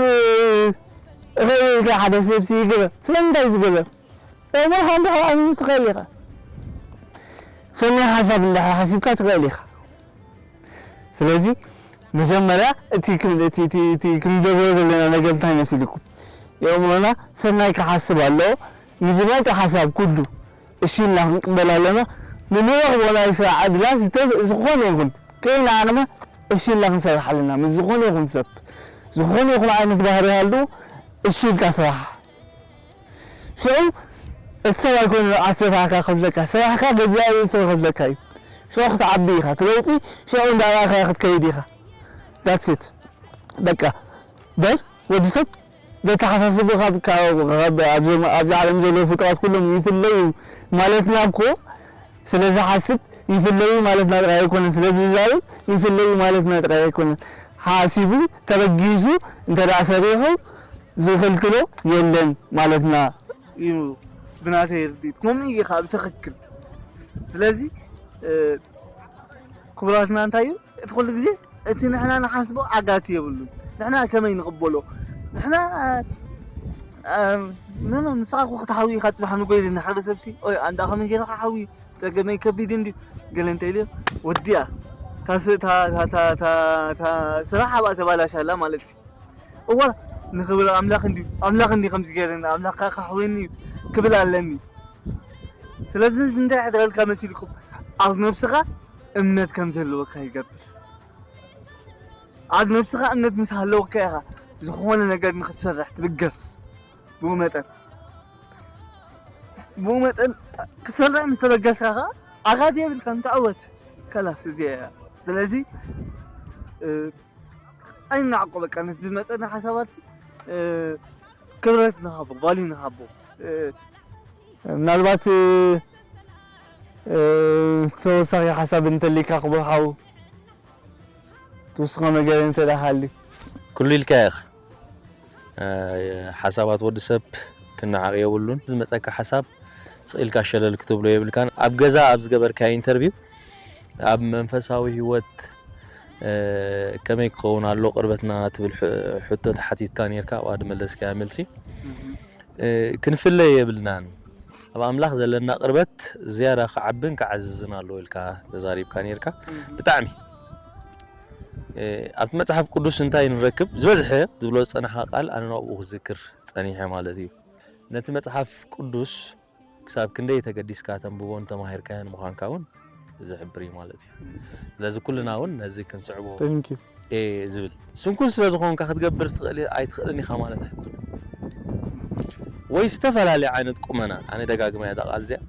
እኽእል ኢልካ ሓደ ሰብ ሲ ይግበር። ስለምንታይ ዝግበር? እሞ ሓንቲ ኣሚኑ ትኽእል ኢኻ። ሰናይ ሓሳብ እንድሕር ሓሲብካ ትኽእል ኢኻ። ስለዚ መጀመርያ እቲ ክን-፣ እቲ፣ እቲ፣ እቲ ክንገብሮ ዘለና ነገር እንታይ መሲልኩም? የእምሮና ሰናይ ክሓስብ ኣለዎ። ንዝመጽእ ሓሳብ ኩሉ እሺ ኢልና ክንቅበል ኣለና። ንንረኽቦ ናይ ስራሕ ዕድላት ዝተ-፣ ዝኾነ ይኹን ከይነዓቕና እሺ ኢልና ክንሰርሕ ኣለና። ምስ ዝኾነ ይኹን ሰብ፣ ዝኾነ ይኹን ዓይነት ባህሪ ይሃልዎ፣ እሺ ኢልካ ስራሕ። ሽዑ እቲ ሰብ ኣይኮነ ኣብ ስራሕካ ከብለካ፣ ስራሕካ ገዛኢ ርእሱ ከብለካ እዩ። ሽዑ ክትዓቢ ኢኻ። እቲ ለውጢ ሽዑ እንዳረኣኻ ክትከይድ ኢኻ። That's it። በቃ በል ወዲ ሰብ በተሓሳስቡ ካብ፣ ካብ፣ ካብ ኣብዚ፣ ኣብዚ ዓለም ዘለዉ ፍጡራት ኩሎም ይፍለዩ ማለትና እኮ ስለ ዝሓስብ ይፍለዩ ማለትና ጥራይ ኣይኮነን። ስለ ዝዛረብ ይፍለዩ ማለትና ጥራይ ኣይኮነን። ሓሲቡ ተበጊሱ እንተ ደኣ ሰሪሑ ዝኽልክሎ የለን ማለትና እዩ ብናተይ ርድኢት። ከምኡ እዩ ከዓ ብትኽክል። ስለዚ፣ እ፣ ክቡራትና እንታይ እዩ? እቲ ኩሉ ግዜ እቲ ንሕና ንሓስቦ ዓጋቲ የብሉን። ንሕና ከመይ ንቕበሎ? ንሕና፣ እ፣ ኖ፣ ኖ፣ ንስኻ እኮ ክትሓዊ ኢኻ፣ ጽባሕ ንጎይል ንሓደ ሰብሲ፣ ኦይ፣ ኣንዳ ከመይ ገይርካ ሓዊ? ጸገመይ ከቢድ እንድዩ። ገለ እንተ ኢለ፣ ወዲኣ። እታ ስ-፣ እታ፣ እታ፣ እታ፣ እታ፣ እታ ስራሕ ኣብኣ ተባላሻ ኣላ ማለት እዩ። እዋ፣ ንኽብሪ ኣምላኽ እንድዩ፣ ኣምላኽ እንድዩ ከምዚ ገይረኒ፣ ኣምላኽ ከኣ ከሕውየኒ እዩ ክብል ኣለኒ። ስለዚ እንታይ ይሕደረልካ መሲልኩም? ኣብ ነብስኻ እምነት ከም ዘለወካ ይገብር። ኣብ ነብስኻ እምነት ምስ ሃለወካ ኢኻ ዝኾነ ነገር ንኽትሰርሕ ትብገስ። ብኡ መጠን፣ ብኡ መጠን ክትሰርሕ ምስ ተበገስካ ኸዓ ዓጋቲ የብልካን፣ ትዕወት። ከላስ፣ እዚኣ እያ። ስለዚ፣ እ፣ ኣይንዓቆ፣ በቃ፣ ነቲ ዝመጸና ሓሳባት፣ እ፣ ክብረት ንሃቦ፣ ቫልዩ ንሃቦ። እ፣ ምናልባት፣ እ፣ ተወሳኺ ሓሳብ እንተሊካ ክቡር ሓው ትውስኾ ነገር እንተደሓሊ? ኩሉ ኢልካ ኢኻ። ሓሳባት ወዲ ሰብ ክነዓቕ የብሉን። ዝመፀካ ሓሳብ ስቕ ኢልካ ሸለል ክትብሎ የብልካን። ኣብ ገዛ ኣብ ዝገበርካዮ ኢንተርቪው ኣብ መንፈሳዊ ህይወት ከመይ ክኸውን ኣሎ ቅርበትና ትብል ሕቶ ተሓቲትካ ነርካ ኣብኣ ድመለስካያ መልሲ ክንፍለይ የብልናን። ኣብ ኣምላኽ ዘለና ቅርበት ዝያዳ ክዓብን ክዓዝዝን ኣለዎ ኢልካ ተዛሪብካ ነርካ። ብጣዕሚ ኣብቲ መጽሓፍ ቅዱስ እንታይ ንረክብ ዝበዝሐ ዝብሎ ዝጸናሕካ ቃል ኣነ ናብኡ ክዝክር ጸኒሐ ማለት እዩ። ነቲ መጽሓፍ ቅዱስ ክሳብ ክንደይ ተገዲስካ ተንብቦን ተማሂርካዮን ምዃንካ እውን ዝሕብር እዩ ማለት እዩ። ስለዚ ኩልና እውን ነዚ ክንስዕቦ Thank you። እየ ዝብል ስንኩል ስለ ዝኾንካ ክትገብር ትኽእል ኣይትኽእልን ኢኻ ማለት ኣይኮነ ወይ ዝተፈላለየ ዓይነት ቁመና ኣነ ደጋግመ እያ ቃል እዚኣ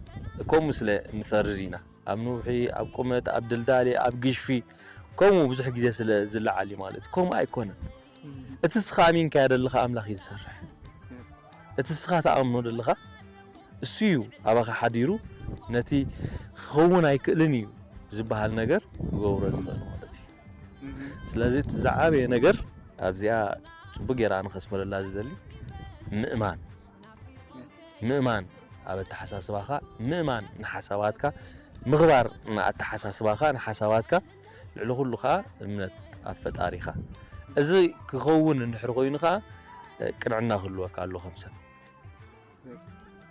ከምኡ ስለ ንፈርድ ኢና ኣብ ንውሒ ኣብ ቁመት ኣብ ድልዳሌ ኣብ ግሽፊ ከምኡ ብዙሕ ግዜ ስለ ዝለዓል እዩ ማለት እዩ ከምኡ ኣይኮነን እቲ ስኻ ኣሚንካዮ ደለኻ ኣምላኽ እዩ ዝሰርሕ እቲ ስኻ ተኣምኖ ደለኻ እሱ እዩ ኣባኻ ሓዲሩ ነቲ ክኸውን ኣይክእልን እዩ ዝበሃል ነገር ክገብሮ ዝኽእል ማለት እዩ ስለዚ እቲ ዝዓበየ ነገር ኣብዚኣ ፅቡቅ ገይራ ንኸስምረላ ዝደሊ ምእማን ምእማን ኣብ ኣተሓሳስባኻ ምእማን ንሓሳባትካ ምኽባር ንኣተሓሳስባኻ ንሓሳባትካ ልዕሊ ኩሉ ከዓ እምነት ኣብ ፈጣሪኻ እዚ ክኸውን እንድሕር ኮይኑ ከዓ ቅንዕና ክህልወካ ኣሎ ከም ሰብ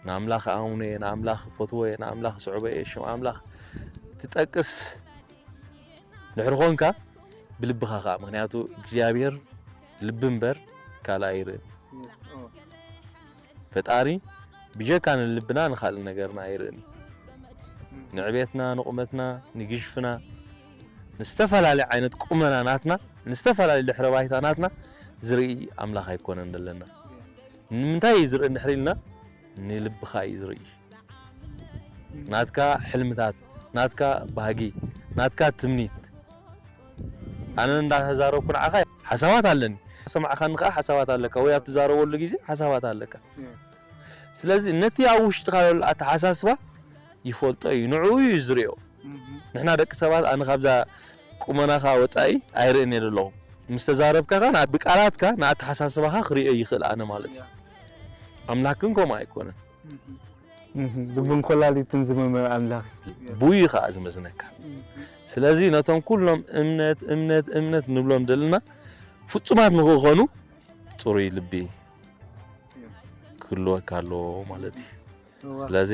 ንኣምላኽ ኣምኖ እየ ንኣምላኽ ፈትዎ እየ ንኣምላኽ ስዕቦ እየ ሽም ኣምላኽ ትጠቅስ ድሕሪ ኾንካ ብልብኻ ከዓ ምክንያቱ እግዚኣብሔር ልቢ እምበር ካልእ ኣይርእን ፈጣሪ ብጀካ ንልብና ንካልእ ነገርና ኣይርእን ንዕቤትና ንቁመትና ንግሽፍና ንዝተፈላለየ ዓይነት ቁመና ናትና ንዝተፈላለየ ድሕረ ባይታ ናትና ዝርኢ ኣምላኽ ኣይኮነን ዘለና ንምንታይ እዩ ዝርኢ እንድሕር ኢልና ንልብኻ እዩ ዝርኢ ናትካ ሕልምታት ናትካ ባህጊ ናትካ ትምኒት ኣነ እንዳተዛረብኩ ንዓኻ ሓሳባት ኣለኒ ሰማዕኻኒ ከዓ ሓሳባት ኣለካ ወይ ኣብ ትዛረበሉ ግዜ ሓሳባት ኣለካ ስለዚ ነቲ ኣብ ውሽጥኻ ዘሎ ኣተሓሳስባ ይፈልጦ እዩ ንዕኡ እዩ ዝሪኦ ንሕና ደቂ ሰባት ኣነ ካብዛ ቁመናኻ ወፃኢ ኣይርእን እየ ዘለኹ ምስ ተዛረብካ ብቃላትካ ንኣተሓሳስባኻ ክሪኦ ይኽእል ኣነ ማለት እዩ ኣምላክ ግን ከምኡ ኣይኮነን ልብን ኮላሊትን ዝመመ ኣምላኽ ብኡ እዩ ከዓ ዝመዝነካ ስለዚ ነቶም ኩሎም እምነት እምነት እምነት ንብሎም ዘለና ፍፁማት ንክኾኑ ፅሩይ ልቢ ክህልወካ ኣለዎ ማለት እዩ ስለዚ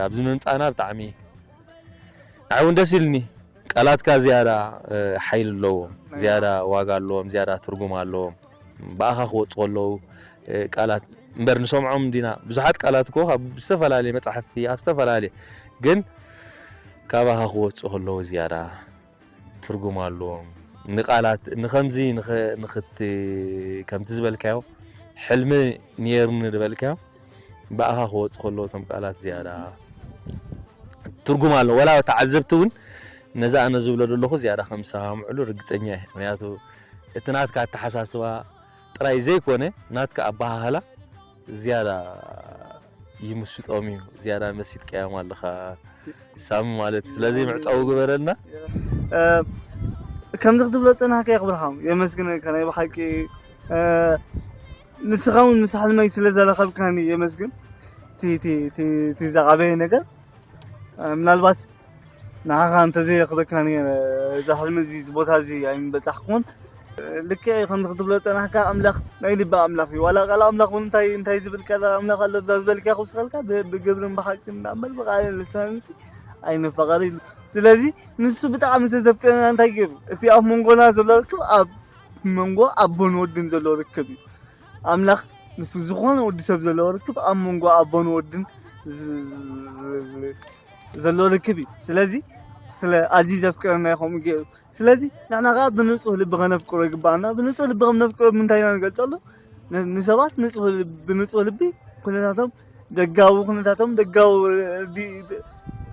ኣብዚ ምምፃእና ብጣዕሚ ንዓይ እውን ደስ ኢልኒ ቃላትካ ዝያዳ ሓይሊ ኣለዎም ዝያዳ ዋጋ ኣለዎም ዝያዳ ትርጉም ኣለዎም ብኣኻ ክወፁ ከለዉ ቃላት እምበር ንሰምዖም እንዲና ብዙሓት ቃላት እኮ ካብ ዝተፈላለየ መፅሓፍቲ ኣብ ዝተፈላለየ ግን ካባኻ ክወፁ ከለዉ ዝያዳ ትርጉም ኣለዎም ንቃላት ንከምዚ ንክት ከምቲ ዝበልካዮ ሕልሚ ነይሩኒ ዝበልካዮ ብኣኻ ክወፁ ከለዉ እቶም ቃላት ዝያዳ ትርጉም ኣለዎ ወላ ተዓዘብቲ እውን ነዚ ኣነ ዝብሎ ዘለኹ ዝያዳ ከም ዝሰማምዕሉ ርግፀኛ እየ ምክንያቱ እቲ ናትካ ኣተሓሳስባ ጥራይ ዘይኮነ ናትካ ኣበሃህላ ዝያዳ ይምስጦም እዩ ዝያዳ መሲጥካዮም ኣለኻ ሳሚ ማለት እዩ ስለዚ ምዕፃዊ ግበረልና ከምዚ ክትብሎ ፀናሕካ የኽብርኻ የመስግነካ ናይ ብሓቂ ንስኻ እውን ምስ ሕልመይ ስለ ዘረኸብካኒ የመስግን እቲ ዝዓበየ ነገር ምናልባት ንዓኻ እንተዘይረኽበካ ነይረ እዚ ሕልሚ እዚ እዚ ቦታ እዚ ኣይምበፃሕኩን ልክዕ ከምዚ ክትብሎ ፀናሕካ ኣምላኽ ናይ ልቢ ኣምላኽ እዩ ዋላ ቃል ኣምላኽ እውን እንታይ እንታይ ዝብል ቃል ኣምላኽ ኣሎ ብዛ ዝበልካ ክውስኸልካ ብግብርን ብሓቅን እምበር ብቃልን ልሳንን ኣይንፈቐር ኢሉ ስለዚ ንሱ ብጣዕሚ ስለ ዘፍቅረና እንታይ ገይሩ እቲ ኣብ መንጎና ዘሎ ርክብ ኣብ መንጎ ኣቦን ወድን ዘሎ ርክብ እዩ ኣምላኽ ምስ ዝኾነ ወዲ ሰብ ዘለዎ ርክብ ኣብ መንጎ ኣቦን ወድን ዘሎ ርክብ እዩ ስለዚ ስለ ኣዝዩ ዘፍቅረና ይኸም ገይሩ ስለዚ ንሕና ከዓ ብንፁህ ልቢ ከነፍቅሮ ይግባኣና ብንፁህ ልቢ ከም ነፍቅሮ ብምንታይ ኢና ንገልፀሉ ንሰባት ብንፁህ ልቢ ኩነታቶም ደጋዊ ኩነታቶም ደጋዊ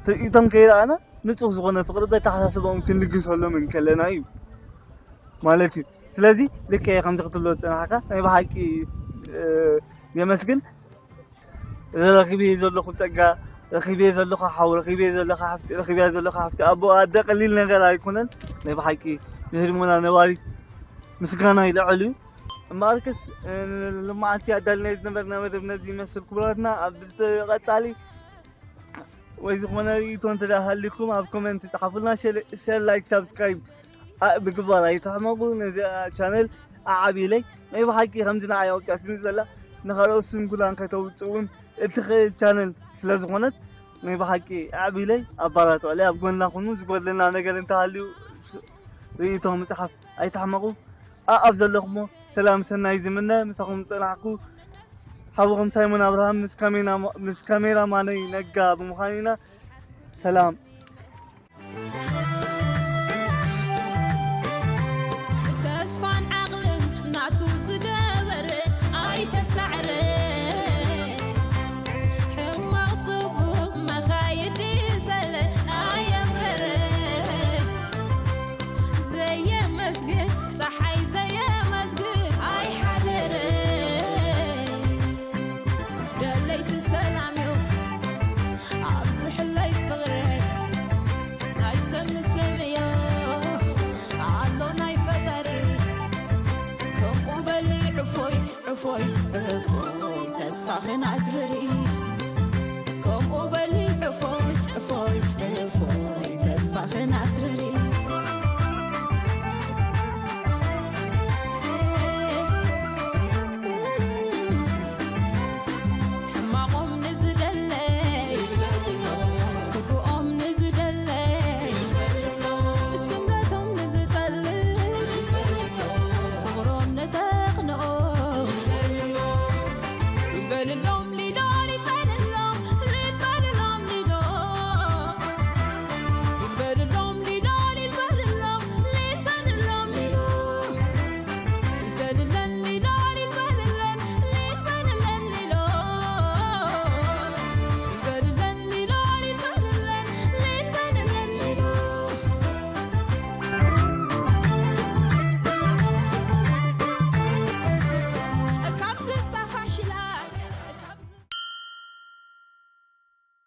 ትርኢቶም ከይረኣና ንፁህ ዝኾነ ፍቅሪ በተሓሳስቦም ክንልግሰሎም እንከለና እዩ ማለት እዩ ስለዚ ልክዕ ከምዚ ክትብሎ ዝፀናሕካ ናይ ብሓቂ የመስግን እዚ ረኪበ ዘለኹ ፀጋ ረኺበ ዘለኹ ሓው፣ ረኺበ ዘለኹ ሓፍቲ፣ ረኺበ ዘለኹ ሓፍቲ ኣቦ ኣደ ቀሊል ነገር ኣይኮነን። ናይ ብሓቂ ንህድሞና ነባሪ ምስጋና ይልዕል እዩ። እምበኣርከስ፣ እ፣ ሎማዓንቲ ኣዳልናዮ ዝነበርና መደብ ነዚ ይመስል። ክቡራትና፣ ኣብ ቀጻሊ ወይ ዝኾነ ርእይቶ እንተ ደኣ ሃሊኩም ኣብ ኮመንት ጸሓፉልና። ሸር፣ ሸር፣ ላይክ፣ ሳብስክራይብ፣ ኣ፣ ምግባር ኣይትሕመቁ። ነዚ ቻነል ኣዓብይለይ። ናይ ብሓቂ ከምዚ ንዓይ ኣውጻትኒ ዘላ ንኻልኦት ስንኩላን ከተውጽእ እውን እትኽእል ቻነል ስለ ዝኾነት ናይ ብሓቂ ኣዕብይለይ ኣባራትዑለይ። ኣብ ጎንና ኩኑ። ዝጎድለና ነገር እንተሃልዩ ርእይቶ ምጽሓፍ ኣይትሕመቁ። ኣኣብ ዘለኹሞ ሰላም ሰናይ ዝምነ። ምሳኹም ዝጸናሕኩ ሓውኹም ሳይሞን ኣብርሃም ምስ ካሜና-፣ ምስ ካሜራማነይ ነጋ ብምዃን ኢና። ሰላም። ተስፋን ዓቕልን ናቱ ዝገበረ ኣይተሳዕረ። ሕማቕ ጽቡቕ መኻይዲ ዘለ ኣየምረረ። ዘየመስግን ጸሓይ ዘየመስግን ኣይሓደረ። ደለይቲ ሰላም እዩ ኣብዚ ሕለይ ፍቕረይ። ናይ ሰብ ንሰብ እዮ ኣሎ ናይ ፈጣሪ። ከምኡ በሊ ዕፎይ ዕፎይ ዕፎይ ተስፋኽን ኣትርሪ። ከምኡ በሊ ዕፎይ ዕፎይ ዕፎይ ተስፋኽን ኣትርሪ።